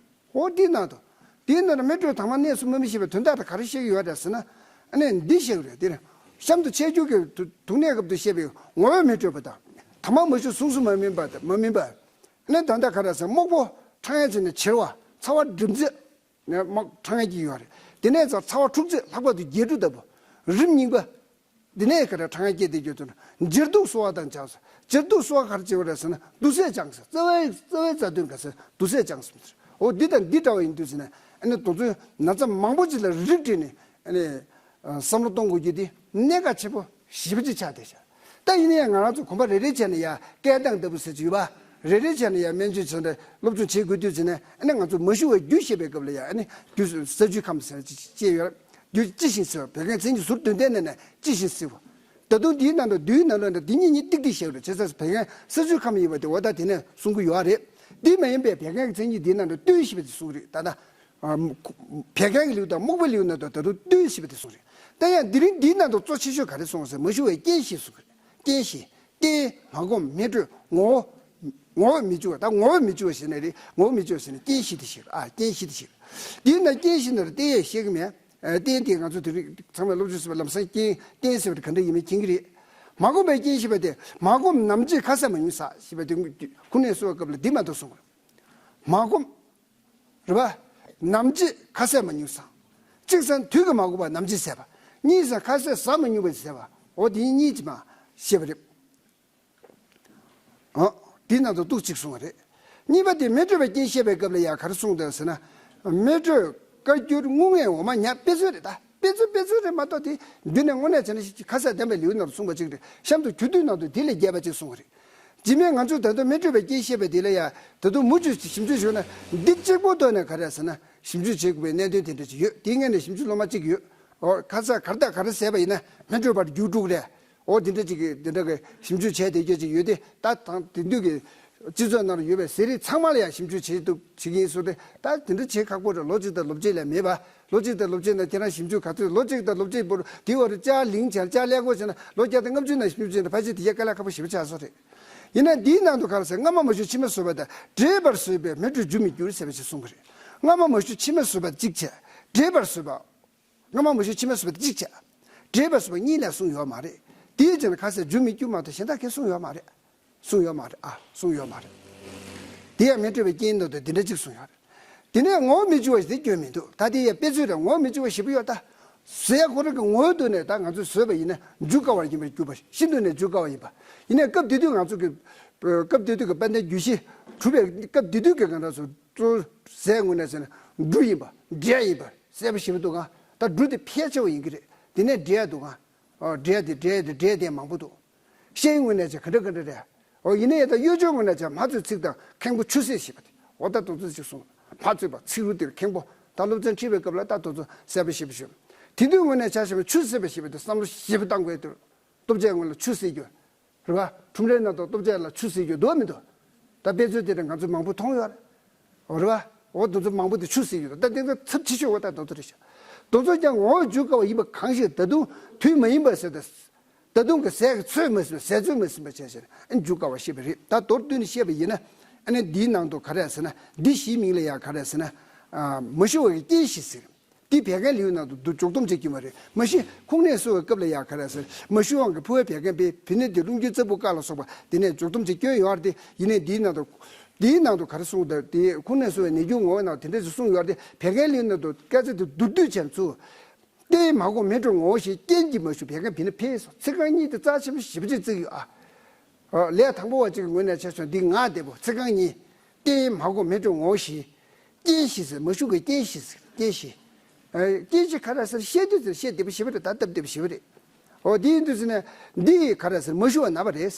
འོ་འདི་ནང་དུ། འདིའི་ནང་དུ་མེ་དྲོད་དྭངས་མ་གནས་སུ་མ་སྨིན་ཞེས་པའི་དོན་དག་དེ་ག་རེ་བཤད་ཀྱི་ཡོད་རེད་ཟེར་ན། ཨ་ནི་འདི་བཤད་ཀྱི་རེད། འདི་ནི་གཤམ་དུ་འཆད་འགྱུར་གྱི་དུག་ནད་སྐབས་སུ་བཤད་པའི་ངོ་བོས་མེ་དྲོད་པ་དང་། དྭངས་མ་མ་ཞུ་ཟུངས་སུ་མ་སྨིན་པ་དང་མ་སྨིན་པ། ཨ་ནི་ད་ལྟ་ག་རེ་ཟེར་རྨོག་པོ་ཁྲག་ངན་བྱས་ནས་བྱེར་བ། ཚ་བ་འགྲིབ་མཛད། ནས་རྨོག་ཁྲག་ངན་གྱི་ཡོད་རེད། དེ་ནས་ཚ་བ་འཁྲུག་རྩེད་ལྷག་པར་དུ་རྒྱས་འཁྲུ་ལྟ་བུ། རིམས་སྙིང་པ། འདི་ནས་ག་རེ་ཁྲག་ངན་སྐྱེས་ཏེ་རྒྱུ་དུ་ན་འབྱེར་དུག་གསོ་བ་དང་སྦྱངས་སོ། འབྱེར་དུག་གསོ་བ་ག་རེ་བྱེད་པ་རེད་ཟེར་ན་དུག་སེལ་སྦྱངས་སོ། རྩ་བའི་རྩ་བའི་རྩ་དོན་ག་ཟེར་དུག་སེལ་སྦྱངས་སོ། འོ་འདི་དང་འདི་འདྲ་བ་ཡིན་དུས་ཟེར་ན་ཨ་ནི་དུག་མཚོན་ན་ཚ་མང་པོ་ཅིག་ལ་རིགས་བསྒྲེས་ནས་ཨ་ནི་བསམ་བློ་གཏོང་དགོས་རྒྱུ་དེ་གནད་འགག་ཆེ་པོ་ཞེ་པོ་ཅིག་ཆགས་བསྡད་ཤག་ད་ཡིན་ན་ཡང་ང་རང་ཚོ་གོམ་པ་རེ་རེ་བྱས་ནས་ཡ་སྐད་གདངས་ལྟ་བུ་ཟེར་གྱི་ཡོད་པ། རེ་རེ་བྱས་ནས་ཡ་སྨན་བཅོས་བྱས་ནས་སློབ་སྦྱོང་བྱེད་དགོས་དུས་ཟེར་ནས་ཨ་ནི་ང་ཚོ་མ་ཞུ་བའི་རྒྱུ་བཤད་པའི་སྐབས་ལ་ཡ་ཨ་ནི་རྒྱུ་ས་རྒྱུའི་ཁམས་ཟེར་ཅིག་ཅེས་ཡོད། རྒྱུ་ཅི་བཞིན་སེལ་བ། བད་ཀན་མཚན་ཉིད་ཟུར་དོན་ལྡན་ནས་ནས་ཅི་བཞིན་སེལ་བ། ད་དུང་འདིའི་ནང་དུ་བསྡུས་ནང་ལོགས་ནས་འདི་གཉིས་གཉིས་ཏིག་ཏིག་བཤད་རེད། བྱས་ཙང་བད་ཀན་ས་རྒྱུའི་ཁམས་ཡིན་པ་དེ་འོ་ད་དེ་ནས་གསུང་གི་ཡོད་རེད། འདི་མ་ཡིན་པའི་བད་ཀན་གྱི་མཚན་ཉིད་འདིའི་ནང་དུ་ལྟོས་ཞེས་པ་དེ་གསུང་རེད། ད་ལྟ་བད་ཀན་གྱི་ལེའུ་དང་རྨོག་པའི་ལེའུ་ནང་དུ་ད་དུང་ལྟོས་ཞེས་པ་དེ་གསུང་རེད། ད་ཡང་འདི་རིང་འདིའི་ནང་དུ་གཙོ་ཆེ་ཤོས་ག་རེ་གསུངས་ཟེར་མ་ཞུ་བའི་རྐྱེན་བཞི་གསུང་གི་རེད། རྐྱེན་བཞི། རྐྱེན། མ་གོམས། མེ་དྲོད། ངོ་བོ། ངོ་བོས་མི་འཇུག་པ། ད་ངོ་བོས་མི་འཇུག་པ་ཟེར་ནས་རེད། ངོ་བོས་མི་འཇུག་པ་ཟེར་ནས་རྐྱེན་བཞི་དེ་ཞིག་རེད། ཨ། རྐྱེན་བཞི་དེ་ཞིག་རེད། འདིའི་ནང་རྐྱེན་བཞི་ནི་རེད་དེ་ཡས་བཤད་གི་མེད། ཨ། རྟེན་དེ་ང་ཚོ་དེ་རིང་ཚང་མས་སློབ་སྦྱོང་བྱས་པ་ལམ་སང་རྐྱེན་རྟེན་ཟེར་བ་དེ་ག་འདྲ་ཡིན་མིན་མཁྱེན་གི་རེད། མ་གོམས་པའི་རྐྱེན་ཞེས་པ་དེ་མ་གོམས་ནམ་འབྱེད་ཁ་ཟས་མ་ཉུང་ཟ་ཞེས་པ་དེ་ཁུངས་སྣེ་གསོ་བའི་སྐབས་ལ་འདི་མ་གཏོགས་གསུངས་པ་རེད། མ་གོམས། རེད་པ། ནམ་འབྱེད་ཁ་ཟས་མ་ཉུང་ཟ། གཅིག་ཟ་དུས་ཀྱི་མ་གོམས་པ་ནམ་འབྱེད་ཟས་པ། གཉིས་ཟ་ཁ་ཟས་ཟ་མ་མྱོང་བ་ཟས་པ། འོ་དེ་གཉིས་ཀྱིས་མ་ཤེས་པ་རེད། ཨ། འདི་ནང་དུ་འདུག་ཅིག་གསུངས་པ་རེད། གཉིས་པ་དེ་མེ་དྲོད་པའི་རྐྱེན་བཤད་པའི་སྐབས་ལ་ཡང་ག་རེ་གསུངས་འདུག་ཟེར་ན། མེ་དྲོད་བཀའ་འགྱུར་སྔོ་ངད་འོ་མ་ཉ་དཔེ་མཚོན་རེད་ད། དཔེ་མཚོན་དཔེ་མཚོན་རེད་མ་གཏོགས་དེ་མདུན་ནས་དངོས་གནས་བྱས་ན་ཁ་ཟས་བསྟན་པའི་ལེའུ་ནང་དུ་གསུངས་པ་ཅིག་རེད། གཤམ་དུ་རྒྱུ་དུས་ནང་དུ་དེ་ལས་རྒྱས་པ་ཅིག་གསུངས་པ་རེད། རྗེས་མའི་ང་ཚོས་ད་དུང་མེ་དྲོད་པའི་རྐྱེན་བཤད་པ་དེ་ལ་ཡང་ད་དུང་མུ་མཐུད་ཞིབ་འཇུག་བྱུང་ན་འདི་གཅིག་པོ་ཐོག་ནས་ག་རེ་ཟེར་ན་ཞིབ་འཇུག་བྱེད་དགོས་པའི་གནད་དོན་དེ་འདྲ་ཅིག་ཡོད། དེའི་སྔོན་ནས་ཞིབ་འཇུག་སློབ་མ་གཅིག་ཡོད། ཨོ། ཁ་ཟས་ག་རེ་དང་ག་རེ་ཟས་པ་ཡིན་ན་མེ་དྲོད་པར་འགྱུར་འགྲོ་གི་རེད། འོ་དེ་འདྲ་ཅིག་གི་དེ་འདྲ་གི་ཞིབ་འཇུག་བྱས་བསྡད་རྒྱུ་ཅིག་ཡོད་དེ། ད་དང་དེང་དུས་ཀྱི་ སྤྱི་ཚོགས་ནང་ལ་ཡོད་པའི་ཟས་རིགས་ཚང་མ་ལ་ཡང་ཞིབ་འཇུག་བྱེད་འདུག་བྱེད་ཀྱི་ཡིན་ཟེར་ཏེ། ད་དེ་འདྲ་བྱེད་ཁག་པོ་རེད། ལོ་གཅིག་དང་ལོ་གཅིག་ལས་མེད་པ། ལོ་གཅིག་དང་ལོ་གཅིག་ནང་ཁྱེད་རང་ཞིབ་འཇུག་ག་ཚོད། ལོ་གཅིག་དང་ལོ་གཅིག་བར་དུ་དེའི་བར་དུ་ལྕགས་ལིང་བྱས། ལྕགས་ཀླད་ཀོར་བྱས་ན་ལོ་བརྒྱ་དང་ལྔ་བཅུ་ནང་ཞིབ་འཇུག་བྱས་ན་ཕལ་ཆེར་དེ་ག་དཀའ་ལས་ཁག་པོ་ཞེ་པོ་ཆགས་སོང་རེད། ཡིན་ན་འདིའི་ནང་དུ་ག་རེ་ཟེར། སྔ་མ་མ་ཞུ་ཕྱི་མ་ཟོས་པ་དང་། འདྲེས་པར་ཟོས་པས་མེ་དྲོད་འཇུ་མི་འགྱུར་ཟེར་བ་ཞིག་གསུངས་པ་རེད། སྔ་མ་མ་ཞུ་ཕྱི་མ་ཟོས་པ་གཅིག་བྱས། འདྲེས་པར་ཟོས་པ། སྔ་མ་མ་ཞུ་ཕྱི་མ་ཟོས་པ་དེ་གཅིག་བྱས། འདྲེས་པར་ཟོས་པ་གཉིས་ལས་གསུངས་ཡོད་མ་རེད། དེའི་རྗེས་ནས་ཁ་ཟས་འཇུ་མི་འགྱུར་མ་གཏོགས་གཞན་དག་གས་གསུངས་ཡོད་མ་རེད། གསུངས་ཡོད་མ་རེད། ཨ། གསུངས་ཡོད་མ་རེད། དེ་ཡང་མེ་དྲོད་པའི་རྐྱེན་ནོ་དེ་འདི་འདྲ་གཅིག་གསུངས་ཡོད་རེད། དེ་ནས་ངོ་བོ་མི་འགྱུར་བ་ཞིག་དེ་སྐྱོན་མི་འདུག་ད་དེ་ཡང་དཔེ་མཚོན་རེད། ངོ་བོ་མི་འགྱུར་བ་ཞེ་པོ་ཡོད་ད། ཟས་ཁོ་རང་གི་ངོ་བོའི་སྟེང་ནས་ད་ང་ཚོས་ཟོས་པ་ཡིན་ན་འཇུ་དཀའ་བ་ཡིན་པར་གྱུར་པ། ཤིན་ཏུ་ནས་འཇུ་དཀའ་བ་ཡིན་པ། ཡིན་ནའི་སྐབས་དེ་དུས་ང་ཚོ་གི། སྐབས་དེ་དུས་ཀྱི་དཔལ་ལྡན་རྒྱུད་བཞི་གྲུབ་པའི་སྐབས་དེ་དུས་ཀྱི་གང་འདྲ་སོ། གཙོ་བོ་ཟས་ངོས་ནས་ཟེར་ན་འབྲུ་ཡིན་པ། འབྲས་ཡིན་པ་གསལ་པོ་ཞེ་པོ་འདུག་ག་ད་འབྲུ་དེ་ཕལ་ཆེ་བ་ཡིན་གྱི་རེད། དེ་ནས་འབྲས་འདུག་ག་འབྲས་དེ་འབྲས་དེ་འབྲས་དེ་མང་པོ་འདུག་ཤའི་ངོས་ནས་བྱས་ག་འདྲ་ག་འདྲ་རེད། འོ་ཡིན་ན་ཡང་ད་གཡོས་སྦྱོར་ངོས་ནས་བྱས་མ་བཙོས་ཚིག་དང་ཁེངས་པོ་ཆུ་བསྲེས་ཞེས་པ་དེ། འོ་ད་དེ་ཚོ་ཅིག་གསུངས། མ་བཙོས་པ་ཚིག་རུ་དེར་ཁེངས་པོ། ད་སློབ་ཚན་ཁྲིད་པའི་སྐབས་ལ་ད་དེ་ཚོ་གསལ་པོ་ཞེ་པོ་ཞུ། དེ་དུས་ངོས་ནས་ཆ་བཞག་པ་ཆུ་བསྲེས་པ་ཞེས་པ་དེ་བསམ་བློ་ཞེ་པོ་བཏང་དགོས་འདུག་ལྟོ་ཆས་ངོས་ལ་ཆུ་བསྲེས་རྒྱུ། རེད་བ། ཁྲོམ་རའི་ནང་དུ་ལྟོ་ཆས་ལ་ཆུ་བསྲེས་རྒྱུ་འདུག་མི་འདུག་ད་དཔེ་མཚོན་དེ་འདྲ་ང་ཚོ་མང་པོ་མཐོང་ཡོད་རེད། འོ་རེད་བ། འོ་དེ་ཚོ་མང་པོ་དེ་ཆུ་བསྲེས་རྒྱུ་འདུག་ད་དེ་ཚོ་ཚབས་ཆེ་ཤོས་འོ་ད་དེ་ཚོ་རེད་ཤག་དེ་ཚོ་ཀྱང་ངོ་བོ་འཇུ་དཀའ་བ་ཡིན་པ་གང་ཞིག་ད་དུང་དུས་མ་ཡིན་པ་ཟེར་ཏེ། ད་དུང་གི་ཟས་ཀྱི་ཚོད་མ་ཟིན་པ། ཟས་ཚོད་མ་ཟིན་པ་བྱས་ཟེར་ཨ་འཇུ་དཀའ་བ་ཞེས་པ་རེད། ད་མདོར་བསྡུས་ནས་བཤད་པ་ཡིན་ན། ཨ་ནི་འདིའི་ནང་དུ་ག་རེ་ཟེར་ན། འདི་བཞིའི་མིང་ལ་ཡང་ག་རེ་ཟེར་ན། མ་ཞུ་བ་གི་རྐྱེན་བཞི་ཟེར། འདི་བད་ཀན་ལེའུ་ནང་དུ་འདུག་འཇུག་སྡོམ་བྱེད་ཀྱི་མ་རེད། མ་གཞི་ཁོང་ནད་གསོ་བའི་སྐབས་ལ་ཡང་ག་རེ་ཟེར། མ་ཞུ་དབང་གིས་ཕོ་བའི་བད་ཀན་འཕེལ། བུ་ནད་དེ་རླུང་རྒྱུ་རྩ་བུག་བཀག་ལ་སོགས་པ་དེ་ནས་འཇུག་སྡོམ་བྱེད་སྐྱོན་ཡོད་རེད་དེ། ཡིན་ནའི་འདིའི་ནང་དུ། འདིའི་ནང་དུ་ག་རེ་གསུངས་འདུག་དེ་ཁོང་ནད་གསོ་བའི་ནད་རྒྱུ་ངོ་བོའི་ནང་དེ་འདྲ་ཞིག་གསུངས་ཡོད་རེད་དེ། བད་ཀན་ལེའུ་ནང་དུ་སྐད་ཆ་དེ་མདོར་བསྡུས་བྱས་ཚུལ། ལྟས་མ་གོ་མེ་དྲོད་ངོ་བོ་ཞིག་རྐྱེན་གྱིས་མ་ཞུ་བད་ཀན་བུ་ནད་འཕེལ་སོ། ཚིག་རྐང་གཉིས་དེ་རྩ་ཆེན་པོ་ཞེ་པོ་ཅིག་བརྩི་གི་ཡོད་ཨ། ལས་དང་པོ་བ་གཅིག་གི་ངོས་ནས་ཆ་བཞག་འདི་ང་བདེ་པོ། ཚིག་རྐང་གཉིས། ལྟས་མ་གོ་མེ་དྲོད་ངོ་བོ་ཞིག་རྐྱེན་བཞི་ཟེར། མ་ཞུ་གི་རྐྱེན་བཞི་ཟེར། རྐྱེན་བཞི། རྐྱེན་བཞི་ག་རེ་ཟེར་བཤད་དུས་ཟེར་བཤད་བདེ་པོ་ཞེ་པོ་རེད། ད་སྟབས་བདེ་པོ་ཞེ་པོ་རེད། འོ་དེ་ཡིན་དུས་ཟེར་ན་འདི་ག་རེ་ཟེར། མ་ཞུ་བ་ན་བ་རེད།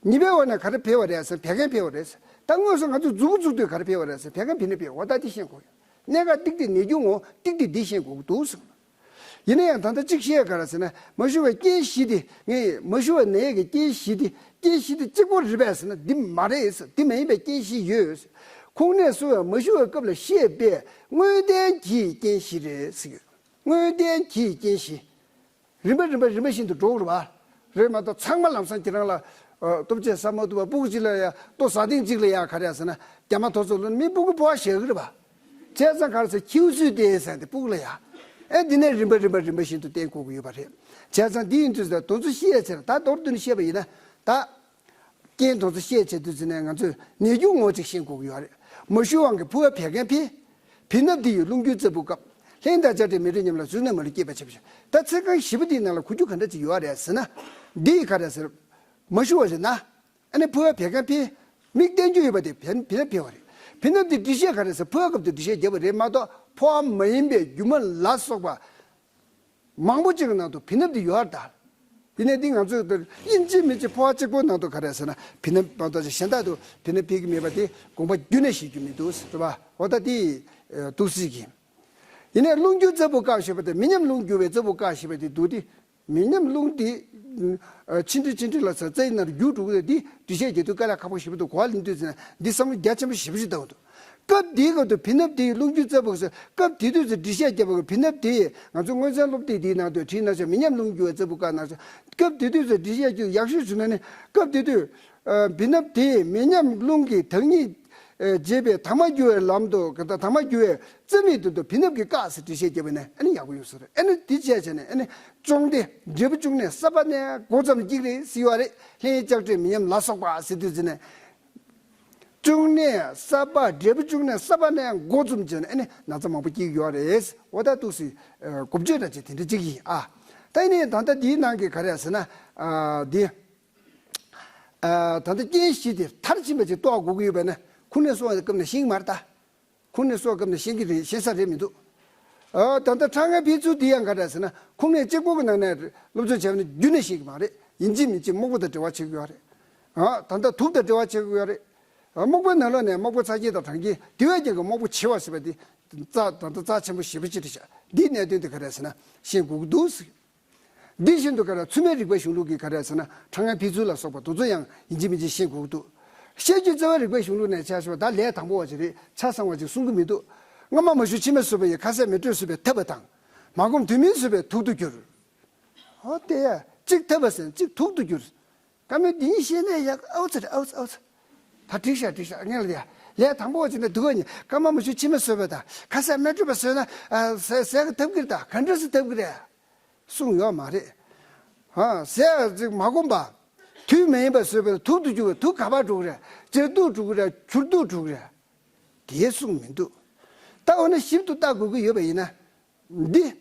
ཉི་མའི་འོག་ནས་ག་རེ་འཕེལ་བ་རེད་ཟེར། བད་ཀན་འཕེལ་བ་རེད། ད་དངོས་སུ་ང་ཚོ་མཛུབ་གུ་བཙུགས་དུས་ག་རེ་འཕེལ་བ་རེད་ཟེར། བད་ཀན་བུ་ནད་འཕེལ་བ། ད་འདི་ཤེས་དགོས་ཡོད། གནད་འགག་ཏིག་ཏིག་ནད་རྒྱུ་ངོ་བོ་ཏིག་ཏིག་འདི་ཤེས་དགོས་ཀྱི་འདུག་ཟེར། ཡིན་ན་ཡང་ད་ལྟ་གཅིག་བཤད་ག་རེ་ཟེར་ན། མ་ཞུ་བའི་རྐྱེན་བཞི་དེ། ངས་མ་ཞུ་བ་ནད་ཀྱི་རྐྱེན་བཞི་དེ། རྐྱེན་བཞི་དེ་གཅིག་པོ་རེད་པས་ཟེར་ན་འདི་མ་རེད་ཟེར། འདི་མ་ཡིན་པའི་རྐྱེན་བཞི་ཡོད་ཟེར། ཁོང་ནད་གསོ་བའི་མ་ཞུ་བའི་སྐབས་ལ་བཤད་པའི་དངོས་བསྟན་གྱི་རྐྱེན་བཞི་རེད་ཟེར་གྱི་ཡོད། དངོས་བསྟན་གྱི་རྐྱེན་བཞི། རིམ་པ་རིམ་པ་རིམ་པ་བཞིན་དུ་འགྲོ་དགོས་རེད་པ། རེད་མ་གཏོགས་ཚང་མ་ལམ་སང་ཁྱེད་རང་ལ། ཨ། ལྟོ་ཆས་ཟ་མ་ཐུབ་པ། ཕྲུ་གུ་གཅིག་ལ་ཡ་ལྟོ་ཟ་ཐེངས་གཅིག་ལ་ཡ་ག་རེ་ཟེར་ན་རྒྱ་མ་ཐོར་ཚུགས་ལ་མི་ཕྲུ་གུ་ཕོ་བ་ཞེ་གི་རེད་པ། བྱས་ཙང་ག་རེ་ཟེར། ཁྱེའུ་སུས་བལྟས་ཟེར་ཏེ་ཕྲུ་གུ་ལ་ཡ། ཨེ་འདི་ནས་རིམ་པ་རིམ་པ་རིམ་པ་བཞིན་དུ་བསྟན་དགོས་ཀྱི་ཡོད་པ་རེད། བྱས་ཙང་འདི་ཡིན་དུས་ད་དེ་ཚོ་བཤད་ཚེ་ད་མདོར་བསྡུས་ནས་བཤད་པ་ཡིན་ན། ད་རྐྱེན་དེ་ཚོ་བཤད་བྱས་དུས་ཙམ་ནས་ང་ཚོས་ནད་རྒྱུ་ངོ་བོ་ཅིག་ཤེས་དགོས་ཀྱི་ཡོད་རེད། མ་ཞུ་དབང་གིས་ཕོ་བའི་བད་ཀན་འཕེལ། བུ་ནད་དེ་ཡིས་རླུང་རྒྱུ་རྩ་བུག་བཀབ། ལྷན་དང་ལྕགས་སྤྲད་མེ་དྲོད་མཉམ་ལ་གཟུགས་ནད་མ་ལུས་སྐྱེད་པ་བྱེད་པ་ཞིག་ད་ཚིག་རྐང་བཞི་པོ་དེའི་ནང་ལ་གོ་རྒྱུ་ག་འདྲ་ཅིག་ཡོད་རེད་ཟེར་ན། འདི་ག་རེ་ཟེར། མ་ཞུ་བ་ཟེར་ན། ཨ་ནི་ཕོ་བའི་བད་ཀན་འཕེལ། མིག་བསྟན་རྒྱུ་ཡོད་པ་དེ་བུ་ནད་འཕེལ་བ་རེད། བུ་ནད་དེ་འགྲེལ་བཤད་ག་རེ་ཟེར། ཕོ་བའི་སྐབས་དུ་འགྲེལ་བཤད་བརྒྱབ་པ་རེད་མ་གཏོགས་ཕོ་བ་མ་ཡིན་པའི་རྒྱུ་མ་ལ་སོགས་པ་མང་པོ་ཅིག་གི་ནང་དུ་བུ་ནད་དེ་ཡོད་རེད་ད། ཡིན་ནའི་འདི་ང་ཚོས་ཡིན་གཅིག་མིན་གཅིག་ཕོ་བ་གཅིག་པོའི་ནང་དུ་ག་རེ་ཟེར་ན་བུ་ནད་མ་གཏོགས་གཞན་དག་ཏུ་བུ་ནད་འཕེལ་གྱི་མེད་པ་དེ་དགོངས་པ་རྒྱུན་ནས་བཞེས་རྒྱུ་མི་འདུག་ཟེར་བ། འོ་ད་དེ་འདུག་སྲིད་ཀྱི། ཡིན་ནའི་རླུང་རྒྱུ་རྩ་བུག་བཀག་ཞེས་པ་དེ། མི་ཉམས་རླུང་རྒྱུ་བའི་རྩ་བུག་བཀག་ཞེས་པ་དེ་འདུག་སྟེ། མི་ཉམས་རླུང་དེ། ཨ། ཆིག་ཁྲི་ཆིག་ཁྲི་ལ་ས་རྩ་ཡི་ནང་རྒྱུ་འགྲོ་གི་རེད། འདི་འགྲེལ་བཤད་རྒྱག་དུས་དཀའ་ལས་ཁག་པོ་ཞེ་པོ་འདུག་གོ་བ་ལེན་དུས་ཙམ་ན་འདི་བསམ་བློ་རྒྱ་ཆེན་པོ་ཞེ་པོ་ཞིག་བཏང་འདུག་སྐབས་དེའི་སྐབས་དུ་བུ་ནད་དེ་ཡི་རླུང་རྒྱུ་རྩ་བུག་ཟེར། སྐབས་དེ་དུས་ཚོད་འགྲེལ་བཤད་རྒྱབ་པ་གི་བུ་ནད་དེ་ང་ཚོ་མངོན་གསལ་སློབ་དེབ་འདིའི་ནང་དུ་བྲིས་ན་ཆོག་མི་ཉམས་རླུང་རྒྱུ་བའི་རྩ་བུག་བཀག་ན་ཆོག་སྐབས་དེ་དུས་ཚོད་འགྲེལ་བཤད་རྒྱུ་ཡག་ཤོས་བྱུང་ན་ནི། སྐབས་དེ་དུས། ཨ། བུ་ནད་དེ་མི་ཉམས་རླུང་གི་བདག་ཉིད། ཨ། བྱེད་པའི་དྭངས་མ་རྒྱུ་བའི་ལམ་དུ། དྭངས་མ་རྒྱུ་བའི་རྩ་མིག་ཏུ་བུ་ནད་ཀྱིས་བཀག་ཟེར་འགྲེལ་བཤད་རྒྱབ་པ་ན་ཨ་ནི་ཡག་པོ་ཡོང་ས་རེད། ཨ་ནི་འདི་བྱས་བྱས་ནས་ཨ་ནི་གཅོང་སྡེ་འབྲས་བུ་བཅུ་གནས་ས་པ་ནས་འགོ་བརྩམས་ཀྱི་རེད་ཟེར་བ་རེད། ལྷན་ལྕགས་སྤྲད་མི་ཉམས་ལ་སོགས་པ་ཟེར་དུས་ཙམ་ནས། བཅུ་གནས་ས་པ། འབྲས་བུ་བཅུ་གནས་ས་པ་ནས་འགོ་བརྩམས་བྱས་ནས་ཨ་ནི་ན་ཚ་མང་པོ་སྐྱེ་གི་ཡོད་རེད། འོ་ད་འདུག་སེ། ཨ། འགོ་བརྗོད་འདྲ་ཅིག་དེ་འདྲ་ཅིག་ཡིན་ཨ། ད་ཡིན་ནའི་ད་ལྟ་འདིའི་ནང་གི་ག་རེ་ཟེར་ན། ཨ། འདི། ཨ། ད་ལྟ་རྐྱེན་བཞི་དེ་མཐར་ཕྱིན་པ་ཅིག་རྟོགས་དགོས་ཀྱི་ཡོད་པས་ན་ཁོང་ནད་གསོ་བའི་སྐབས་ནས་ཤེས་ཀྱི་མ་རེད་ད། ཁོང་ནད་གསོ་བའི་སྐབས་ནས་ཤེས་ཀྱི་རེད། ཤེས་ས་རེད་མི་འདུག་ཨ། ད་ལྟ་ཁྲག་ངན་འཕེལ་ཚུལ་འདི་ཡང་ག་རེ་ཟེར་ན་ཁོང་ནད་གཅིག་པོ་གི་ནང་ནས་སློབ་སྦྱོང་བྱས་པ་ནི་རྒྱུན་ནས་ཤེས་ཀྱི་མ་རེད། ཡིན་གཅིག་མིན་གཅིག་སྨུག་པོ་དང་འབྲེལ་བ་བྱེད་ཀྱི་ཡོད་རེད། ཨ། ད་ལྟ་དུག་དང་འབྲེལ་བ་བྱེད་ཀྱི་ཡོད་རེད། ཨ། སྨུག་པོའི་ནང་ལོགས་ནས་སྨུག་པོ་ཚ་གྱང་དང་གྲང་གྱང་དེ་བས་ཀྱང་གི་སྨུག་པོ་བྱེ་བ་ཟེར་བ་དེ་རྩ་ད་ལྟ་རྩ་ཆེན་པོ་ཞེ་པོ་ཅིག་རེད་ཤག་འདིའི་གནད་དོན་དེ་ག་རེ་ཟེར་ན་ཤེས་དགོས་ཀྱི་འདུག་ཟེར། འདི་བཞིན་དུ་ག་རེ་མཚམས་མེད་རིག་པའི་གཞུང་ལུགས་ཀྱི་ག་རེ་ཟེར་ན་ཁྲག་ངན་འཕེལ་ཚུལ་ལ་སོགས་པ་དེ་ཚོ་ཡང་ཡིན་གཅིག་མིན་གཅིག་ཤེས་དགོས་ཀྱི་འདུག་བཤད་རྒྱུད་རྩ་བའི་རིག་པའི་གཞུང་ལུགས་ནས་ཆ་བཞག་ད་ལས་དང་པོ་བ་ཅིག་རེད། ཆ་ཚང་བ་ཅིག་གསུང་གི་མི་འདུག་སྔ་མ་མ་ཞུ་ཕྱི་མ་བཟོད་པ་ཡི། ཁ་ཟས་མེ་དྲོད་བཟོད་པའི་ཐབས་པ་དང་། མ་གོམས་དུས་མིན་བཟོད་པའི་དུག་ཏུ་འགྱུར། ཨོ་དེ་ཡ་གཅིག་ཐབས་པ་ཟེར་གཅིག་དུག་ཏུ་འགྱུར། བཀའ་མོལ་འདི་གཉིས་བཤད་ནས་ཡག་ཨའུ་ཚ་རེད། ཨའུ་ཚ་ཨའུ་ཚ། ད་འགྲིག་ཤག་འགྲིག་ཤག་ངས་ལ་ཡ་ལས་དང་པོ་བ་ཅིག་ནས་སྡུག་ག་ཉེ། སྔ་མ་མ་ཞུ་ཕྱི་མ་བཟོད་པ་དང་། ཁ་ཟས་མེ་དྲོད་པ་བཟོད་ན་ཟས་ཟས་ག་ཐབས་ཀྱི་རེད། ད་ག་འདྲ་སེ་ཐབས་ཀྱི་རེད། གསུངས་ཡོད་མ་རེད། ཧ་ཟས་ཅིག་མ་གོམས་པ། དུས་མ་ཡིན་པར་བཟོས་པས་དུག་ཏུ་འགྱུར་བས་དུག་ག་པར་འགྲོ་གི་རེད། སྦྱར་དུག་འགྲོ་གི་རེད། འགྱུར་དུག་འགྲོ་གི་རེད། དེ་གསུངས་མི་འདུག་ད་འོ་ན་ཞིབ་ཏུ་བལྟ་དགོས་ཀྱི་ཡོད་པ་ཡིན་ན། འདི།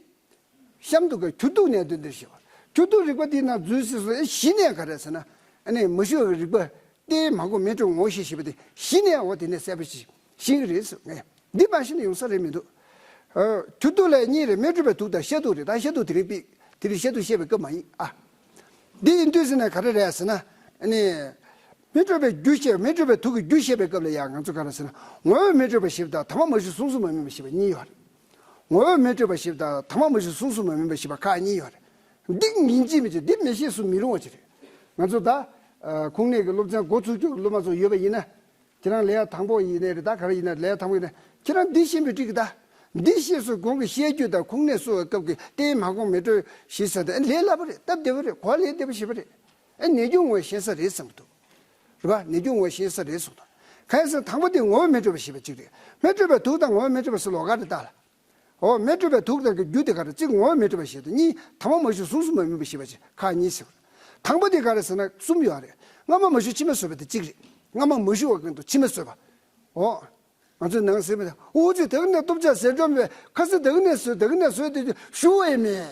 གཤམ་དུ་ག་འགྱུར་དུག་གནད་དོན་འདིར་ཞེས་པ། འགྱུར་དུག་རིག་པ་འདི་ན་འཛུལ་སྲིད་སོ། ཨེ་གཞི་ནས་ག་རེ་ཟེར་ན། ཨ་ནི་མ་ཞུ་བའི་རིག་པ། ལྟས་མ་གོམས་མེ་དྲོད་ངོ་ཤེས་ཞེས་པ་དེ་གཞི་ནས་འོ་དེ་ནས་གསལ་པོ་ཞིག་ཤེས་ཀྱི་རེད་ཟེར་ངས། འདི་མ་ཤེས་ན་ཡོང་ས་རེད་མི་འདུག་ཨ། འགྱུར་དུག་ལས་གཉིས་རེད། མེ་དྲོད་པའི་དུག་དང་བཤད་དུག་རེད། ད་བཤད་དུག་དེ་རིང་དཔེ་དེ་རིང་བཤད་དུག་བཤད་པའི་སྐབས་མ་ཡིན་ཨ། འདི་ཡིན་དུས་ཟེར་ན་ག་རེ་རེད་ཟེར་ན། ཨ་ནི། མེ་དྲོད་པའི་རྒྱུ་བཤད། མེ་དྲོད་པའི་དུག་གི་རྒྱུ་བཤད་པའི་སྐབས་ལ་ཡང་ང་ཚོ་ག་རེ་ཟེར་ན། ངོ་བོས་མེ་དྲོད་པ་ཞེས་པ་དང་ཐ་མ་མ་ཞུ་གཟུངས་སུ་མ་སྨིན་པ་ཞེས་པ་གཉིས་ཡོད་རེད། ངོ་བོས་མེ་དྲོད་པ་ཞེས་པ་དང་ཐ་མ་མ་ཞུ་གཟུངས་སུ་མ་སྨིན་པ་ཞེས་པ་ཁག་གཉིས་ཡོད་རེད། འདི་ཡིན་གཅིག་མིན་གཅིག་འདི་མི་ཤེས་སུ་མི་རུང་བ་ཅིག་རེད། ང་ཚོ་ད། ཨ། ཁུངས་སྣེ་གི་སློབ་ཚན་འགོ་ཚུགས་རྒྱུ་སློབ་མ་ཚོ་ཡོད་པ་ཡིན་ན། ཁྱེད་རང་ལས་ཡ་དང་པོ་ཡིན་ནའི་རེད། ད་ག་རེ་ཡིན་ན་ལས་ཡ་དང་པོ་ཡིན་ན་ཁྱེད་རང་འདི་ཤེས་པའི་འགྲིག་གི་ད། འདི་ཤེས་སུ་གོང་གི་བཤད་རྒྱུད་དང་ཁུངས་སྣེ་གསོ་བའི་སྐབས་ཀྱི་ལྟས་མ་གོམས་མེ་དྲོད་ཞེས་ཟེར་ཏེ་ལས་སླ་པོ་རེད། སྟབས་བདེ་པོ་རེད། གོ་ལས་བདེ་པོ་ཞེ་པོ་རེད། ཨེ་ནད་རྒྱུ་ངོ་ཤེས་ས་རེད་བསམ་གི་འདུག་རེད་པ། ནད་རྒྱུ་ངོ་ཤེས་ས་རེད་གསུངས་དང་། གང་ཡིན་ཟེར་ན་དང་པོ་དེ་ངོ་བོས་མེ་དྲོད་པ་ཞེས་པ་གཅིག་རེད། མེ་དྲོད་པའི་དུག་དང་ངོ་བོས་མེ་དྲོད་པ་ཟེར་ལོགས་ཀ་རེད་ད་ལ། འོ་མེ་དྲོད་པའི་དུག་དང་གི་རྒྱུ་དེ་ག་རེ། གཅིག་ངོ་བོས་མེ་དྲོད་པ་ཞེས་དང་། གཉིས་ཐ་མ་མ་ཞུ་གཟུངས་སུ་མ་སྨིན་པ་ཞེས་པ་ཅིག་ཁག་གཉིས་ཟེར། དང་པོ་དེ་ག་རེ་ཟེར་ན་གསུམ་ཡོད་རེད། སྔ་མ་མ་ཞུ་ཕྱི་མ་བཟོད་པ་དེ་གཅིག་རེད། སྔ་མ་མ་ཞུ་བ་ཀུན་ཏུ་ཕྱི་མ་བཟོད་པ། འོ། ང་ཚོས་ནང་ཟེར་མི་དང་འུ་ཚོས་དེ་ག་ནས་སྟོབས་ཆག་ཟས་སྒྲོམ་བས་ཁ་ཟས་དེ་ག་ནས་ཟོས་དེ་ག་ནས་ཟོས་དེ་ཞུ་བ་ཡིན་མེད།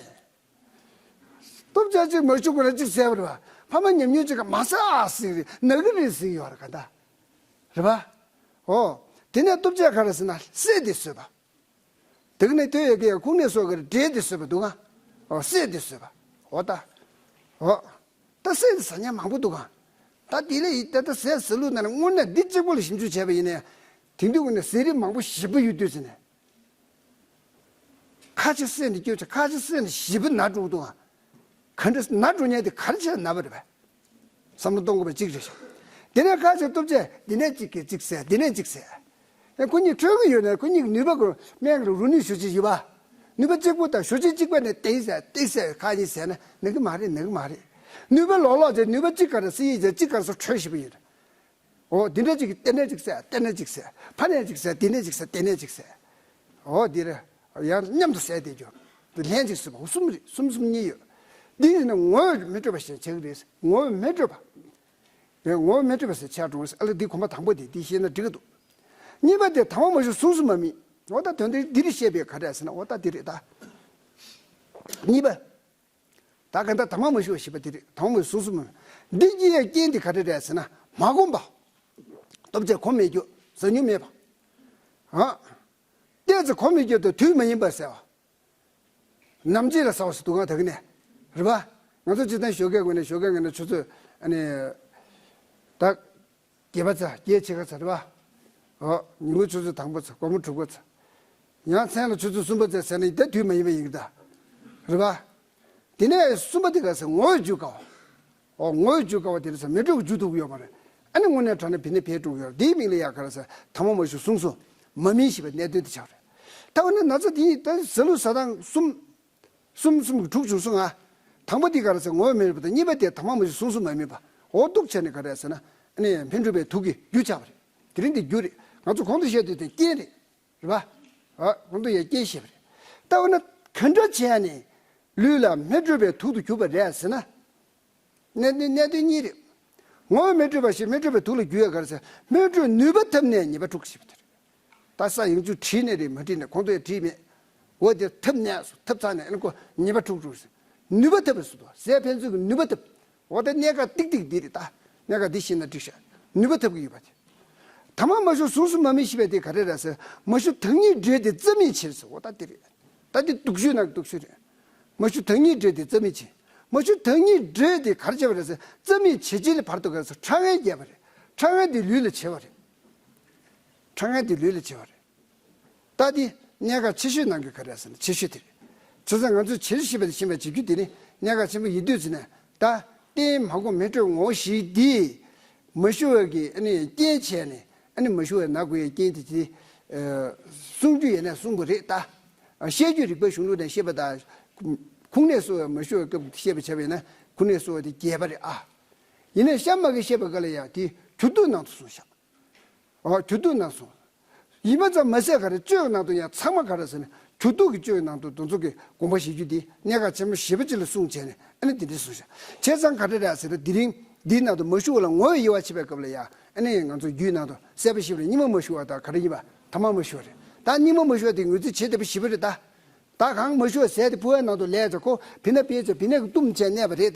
སྟོབས་ཆག་ཅིག་མ་ཞུ་དགོས་ན་གཅིག་ཟས་པ་རེད་པ། ཕ་མ་ཉམས་མྱོང་ཅིག་ག་མ་ཟ་ཨ་ཟིག་རེད། ན་གི་རེད་ཟིག་ཡོད་རེད་ག་ད། རེད་པ། འོ། དེ་ནས་སྟོབས་ཆག་ག་རེ་ཟེར་ན་བསད་དེ་ཟོས་པ། དེ་ག་ནས་ལྟོས་ཡོད་ཀྱི་ཡ་ཁུངས་སྣེ་སོགས་ཀྱི་འབྲས་དེ་བཟོས་པ་འདུག་ག་འོ་བསད་དེ་བཟོས་པ། འོ་ད། འོ། ད་བསད་དེ་ཟ་མཁན་མང་པོ་འདུག་ག་ད་དེ་ལས་ད་ལྟ་ཟས་ཟ་ལུགས་ནང་ནས་དངོས་གནས་འདི་གཅིག་པོ་ལ་ཞིབ་འཇུག་བྱས་པ་ཡིན་ནའི། དེང་དུས་ཀྱི་ནས་ཟས་རིགས་མང་པོ་ཞེ་པོ་ཡོད་དུས་ཟེར་ནས། ཁ་ཅིག་བསད་ནས་སྐྱོ་ཆ། ཁ་ཅིག་བསད་ནས་ཞེ་པོ་ན་འགྲོ་འདུག་ག་ག་འདྲ་ན་འགྲོ་མཁན་དེ་ག་རེ་བྱས་ན་པ་རེད་པས། བསམ་བློ་གཏོང་དགོས་པ་གཅིག་རེད་ཤག་དེ་ནས་ཁ་ཅིག་སྟོབས་ཆེ། འདི་ནས་གཅིག་གིས་གཅིག་བསད། འདི་ནས་གཅིག་བསད། ཨེ་ཁོ་གཉིས་འཕྲོད་ཀྱི་ཡོད་ན་ཁོ་གཉིས་ཀྱི་ནུས་པ་ཀུན་སྨན་གྱི་རུ་ནུས་ཞུ་ཅིག་ཡོད་པ། ནུས་པ་གཅིག་པོ་དང་ཞུ་ཅིག་གཅིག་པ་ནས་ཏིག་བསད་ཏིག་བསད། ཁ་གཉིས་བསད་ན་ན་གི་མ་རེད། ན་གི་མ་རེད། ནུས་པ་ལོག་ལོག་བྱས། ནུས་པ་གཅིག་ག་རེ་སྲིད་ཡིན་བྱས་གཅིག་ག་རེ་སོ་འཕྲོད་ཞེ་པོ་ཡོད། འོ་འདི་འདྲ་ཅིག་གིས་དེ་ནས་ཅིག་བསད། དེ་ནས་ཅིག་བསད། ཕ་ནས་ཅིག་བསད། དེ་ནས་ཅིག་བསད། དེ་ནས་ཅིག་བསད། འོ་འདི་རེད། ཡང་མཉམ་དུ་བསད་དེ་འགྱོ། འདི་ལན་ཅིག་བཟོས་པ་གསུམ་རེད། གསུམ་གསུམ་གཉིས་ཡོད། འདི་ཡིན་ན་ངོ་བོས་མི་འཕྲོད་པ་ཞེས་བྱ་གི་རེད། ངོ་བོས་མི་འཕྲོད་པ། ངོ་བོས་མི་འཕྲོད་པ་ཟེར་ཆགས་འགྲོ་གི་རེད། ཨ་ལས་འདི་གོམ་པ་དང་པོ་དེ་འདི་ཤེས་ན་འགྲིག་གི་འདུག་གཉིས་པ་དེ་ཐ་མ་མ་ཞུ་གཟུངས་སུ་མ་སྨིན། འོ་ད་དོན་དེ་འདི་རེད། བཤད་པའི་ག་རེ་ཟེར་ན་འོ་ད་འདི་རེད་ད། གཉིས་པ། ད་ག་ད་ཐ་མ་མ་ཞུ་བ་ཞེས་པ་དེ་རེད། ཐ་མ་མ་ཞུ་གཟུངས་སུ་མ་སྨིན། འདི་གཉིས་ཡ་རྐྱེན་དེ་ག་རེ་རེད་ཟེར་ན་མ་གོམས་པ། སྟོབས་ཆེ་གོམས་མེད་རྒྱུ། ཟ་མྱོང་མེད་པ། ཨ། ཏོག་ཙམ་གོམས་མེད་རྒྱུ་དང་དུས་མ་ཡིན་པར་ཟ་བ། ནམ་འཆི་ལ་ཟ་བ་ཟེར་འདུག་ག་ད་གི་ནས། རེད་པ། ང་ཚོ་སྤྱིར་བཏང་ཞོགས་ཀས་ངོས་ནས་ཞོགས་ཀས་ངོས་ནས་ཆུ་ཚོད་ཨ་ནི། ད། བརྒྱད་པ་ཚ། བརྒྱད་ཕྱེད་ཀ་ཚ་རེད་པ། འོ། ཉིན་གུང་ཆུ་ཚོད་དང་པོ་ཚ། དགོང་མོ་དྲུག་པ་ཚ། ཡང་མཚན་ལ་ཆུ་ཚོད་གསུམ་པ་ཚ་ཟེར་ན་ད་དུས་མ་ཡིན་པ་ཡིན་གི་ད། རེད་པ། དེ་ནས་གསུམ་པ་དེ་ག་ཟེར་ངོ་བོས་འཇུ་དཀའ་བ། འོ་ངོ་བོས་འཇུ་དཀའ་བ་དེ་རེད་ཟེར། མི་འགྲོ་གི་འཇུ་ཐུབ་ཀྱི་ཡོད་མ་རེད། ཨ་ནི་དངོས་གནས་དྲང་གནས་བི་ནས་བེད་འགྲོ་གི་ཡོད་རེད། དེའི་མིང་ལ་ཡ་ག་རེ་ཟེར། ཐ་མ་མ་ཞུ་གཟུངས་སུ་མ་སྨིན་ཞེས་པའི་གནད་དོན་དེ་ཆགས་རེད། ད་འོ་ན་ན་ཚ་དེ་ད་ཟ་ལུགས་ཟ་སྟངས་གསུམ། གསུམ་གསུམ་གྱི་དྲུག་བྱུང་སོང་ང་། དང་པོ་དེ་ག་རེ་ཟེར་ངོ་བོས་མི་འཕྲོད་པ་དང་། གཉིས་པ་དེ་ཐ་མ་མ་ཞུ་གཟུངས་སུ་མ་སྨིན་པ། འོ་འདུག་བྱས་ནས་ག་རེ་ཟེར་ན། ཨ་ནི་མི་འཕྲོད་པའི་དུག་གི་རྒྱུ་ཆགས་པ་རེད། དེ་རིང་འདི་རྒྱུ་རེད། ང་ཚོ་གོང་དུ་བཤད་དུས་དེ་རྐྱེན་རེད། རེད་པ། ཨ། གོང་དུ་ཡ་རྐྱེན་བཤད་པ་རེད། ད་འོ་ན་ག་འདྲ་བྱས་ནས་ལུས་ལ་མི་འཕྲོད་པའི་དུག་ཏུ་གྱུར་པ་རེད་ཟེར་ན། གནད་དོན་གནད་དོན་གཉིས་རེད། ངོ་བོས་མི་འཕྲོད་པ་ཞིག་མི་འཕྲོད་པའི་དུག་ལ་འགྱུར་ཡ་ག་རེ་ཟེར། མི་འཕྲོད་ནུས་པ་ཐེབས་ནས་ཉེས་པ་འཁྲུགས་ཞེས་པ་དེ་རེད། ད་ས་ཡོངས་རྫོགས་བྲིས་ནས་རེད། མ་བྲིས་ནས་གོང་དུ་ཡ་བྲིས་མེད། འོ་དེ་ཐེབས་ནས་སོ། ཐེབས་ཚར་ནས་ཨ་ནི་ཁོ་ཉེས་པ་འཁྲུགས་འཁྲུགས་ཟེར། ནུས་པ་ཐེབས་པ་ཟེར་འདུག་ཟས་ཕན་ཚུན་གྱི་ནུས་པ་ཐེབས། འོ་ད་གནད་འགག་ཏིག་ཏིག་འདི་རེད་ད། གནད་འགག་འདི་ཤེས་ན་འགྲིག་ཤག་ནུས་པ་ཐེབས་ཀྱི་ཡོད་པ་དེ། ཐ་མ་མ་ཞུ་གཟུངས་སུ་མ་སྨིན་ཞེས་པ་དེ་ག་རེ་རེད་ཟེར། མ་ཞུ་དང་ཉིད་འབྲེལ་ཏེ་རྩ་མེད་བྱེད་ཟེར། འོ་ད་འདི་རེད། ད་འདི་སྡུག་ཤོས་ནང་གི་སྡུག་ཤོས་རེད། མ་ཞུ་དང་ཉིད་འབྲེལ་ཏེ་རྩ་མེད་བྱེད། མ་ཞུ་དང་ཉིད་འབྲེལ་ཏེ་ག་རེ་བྱས་པ་རེད་ཟེར། རྩ་མེད་བྱེད་བྱེད་ལ་བར་དུ་ག་རེ་ཟེར། ཁྲག་ངན་བརྒྱབ་པ་རེད། ཁྲག་ངན་དེ་ལུས་ལ་བྱེད་པ་རེད། ཁྲག་ངན་དེ་ལུས་ལ་བྱེད་པ་རེད། ད་དེ་གནད་འགག་ཆེ་ཤོས་ནང་གི་ག་རེ་ཟེར་ན་ཆེ་ཤོས་དེ་རེད། བྱས་ཙང་ང་ཚོས་བྱེད་ཤེས་པ་དེ་ཤེས་པ་བྱེད་རྒྱུ་དེ་ནི་གནད་འགག་ཆེན་པོ་ཡིན་དུས་ཙི་ནས། ད་ལྟས་མ་གོམས་མེ་དྲོད་ངོ་ཤེས་དེ་ མ་ཞུ་བ་གི་ཨ་ནི་རྐྱེན་བྱས་ནས་ཨ་ནི་མ་ཞུ་བ་ན་དགོས་ཡའི་རྐྱེན་དེ་དེ་གསུང་རྒྱུ་ཡིན་ན་གསུང་དགོས་རེད་ད། བཤད་རྒྱུད་རིག་པའི་གཞུང་ལུགས་ནས་བཤད་པ་དང་། ཁུངས་སྣེ་གསོ་བའི་མ་ཞུ་བའི་སྐབས་བཤད་པ་བྱས་པ་ཡིན་ན་ཁུངས་སྣེ་གསོ་བ་དེ་རྒྱས་པ་རེད་ཨ། ཡིན་ནའི་གཤམ་མ་གི་བཤད་པ་ག་ལ་ཡང་དེ་གྲུབ་ཐོབ་ནང་དུ་གསུངས་ཤག་ཨོ་གྲུབ་ཐོབ་ནང་གསུངས། ཡིན་པ་ཙམ་མ་ཟད་ག་རེ་གཅོད་ནང་དུ་ཡང་ཚང་མ་ག་རེ་ཟེར་ན་གྲུབ་ཐོབ་ཀྱི་གཅོད་ནང་དུ་དེ་ཚོ་གི་དགོངས་པ་བཞེས་རྒྱུ་དེ་གནད་འགག་ཆེན་པོ་ཞེ་པོ་ཅིག་ལ་གསུངས་བྱས་ནས་ཨ་ནི་དེ་འདྲ་གསུངས་ཤག་བྱས་ཙང་ག་རེ་རེད་ཟེར་ན་དེ་རིང་འདིའི་ནང་དུ་མ་ཞུ་བ་ལ་ངོ་བོས་དབྱེ་བ་ཕྱེ་བའི་སྐབས་ལ་ཡང་ཨ་ནི་ང་ཚོ་རྒྱུད་ནང་དུ་གསལ་པོ་ཞིག་རེད། རྙིང་མ་མ་ཞུ་བ་དང་ག་རེ་ཡིན་པ་ཐ་མ་མ་ཞུ་བ་རེད་ད། རྙིང་མ་མ་ཞུ་བ་དེ་ངོས་འཛིན་བྱེད་བདེ་པོ་ཞེ་པོ་རེད་ད། ད་གང་མ་ཞུ་བ་ཟས་དེ་ཕུ་བའི་ནང་དུ་ལས་ཀྱང་ཁོ་བི་ན་སྤེལ་ཚེ་བི་ན་གི་གཏུམ་བྱས་གནས་པ་རེད།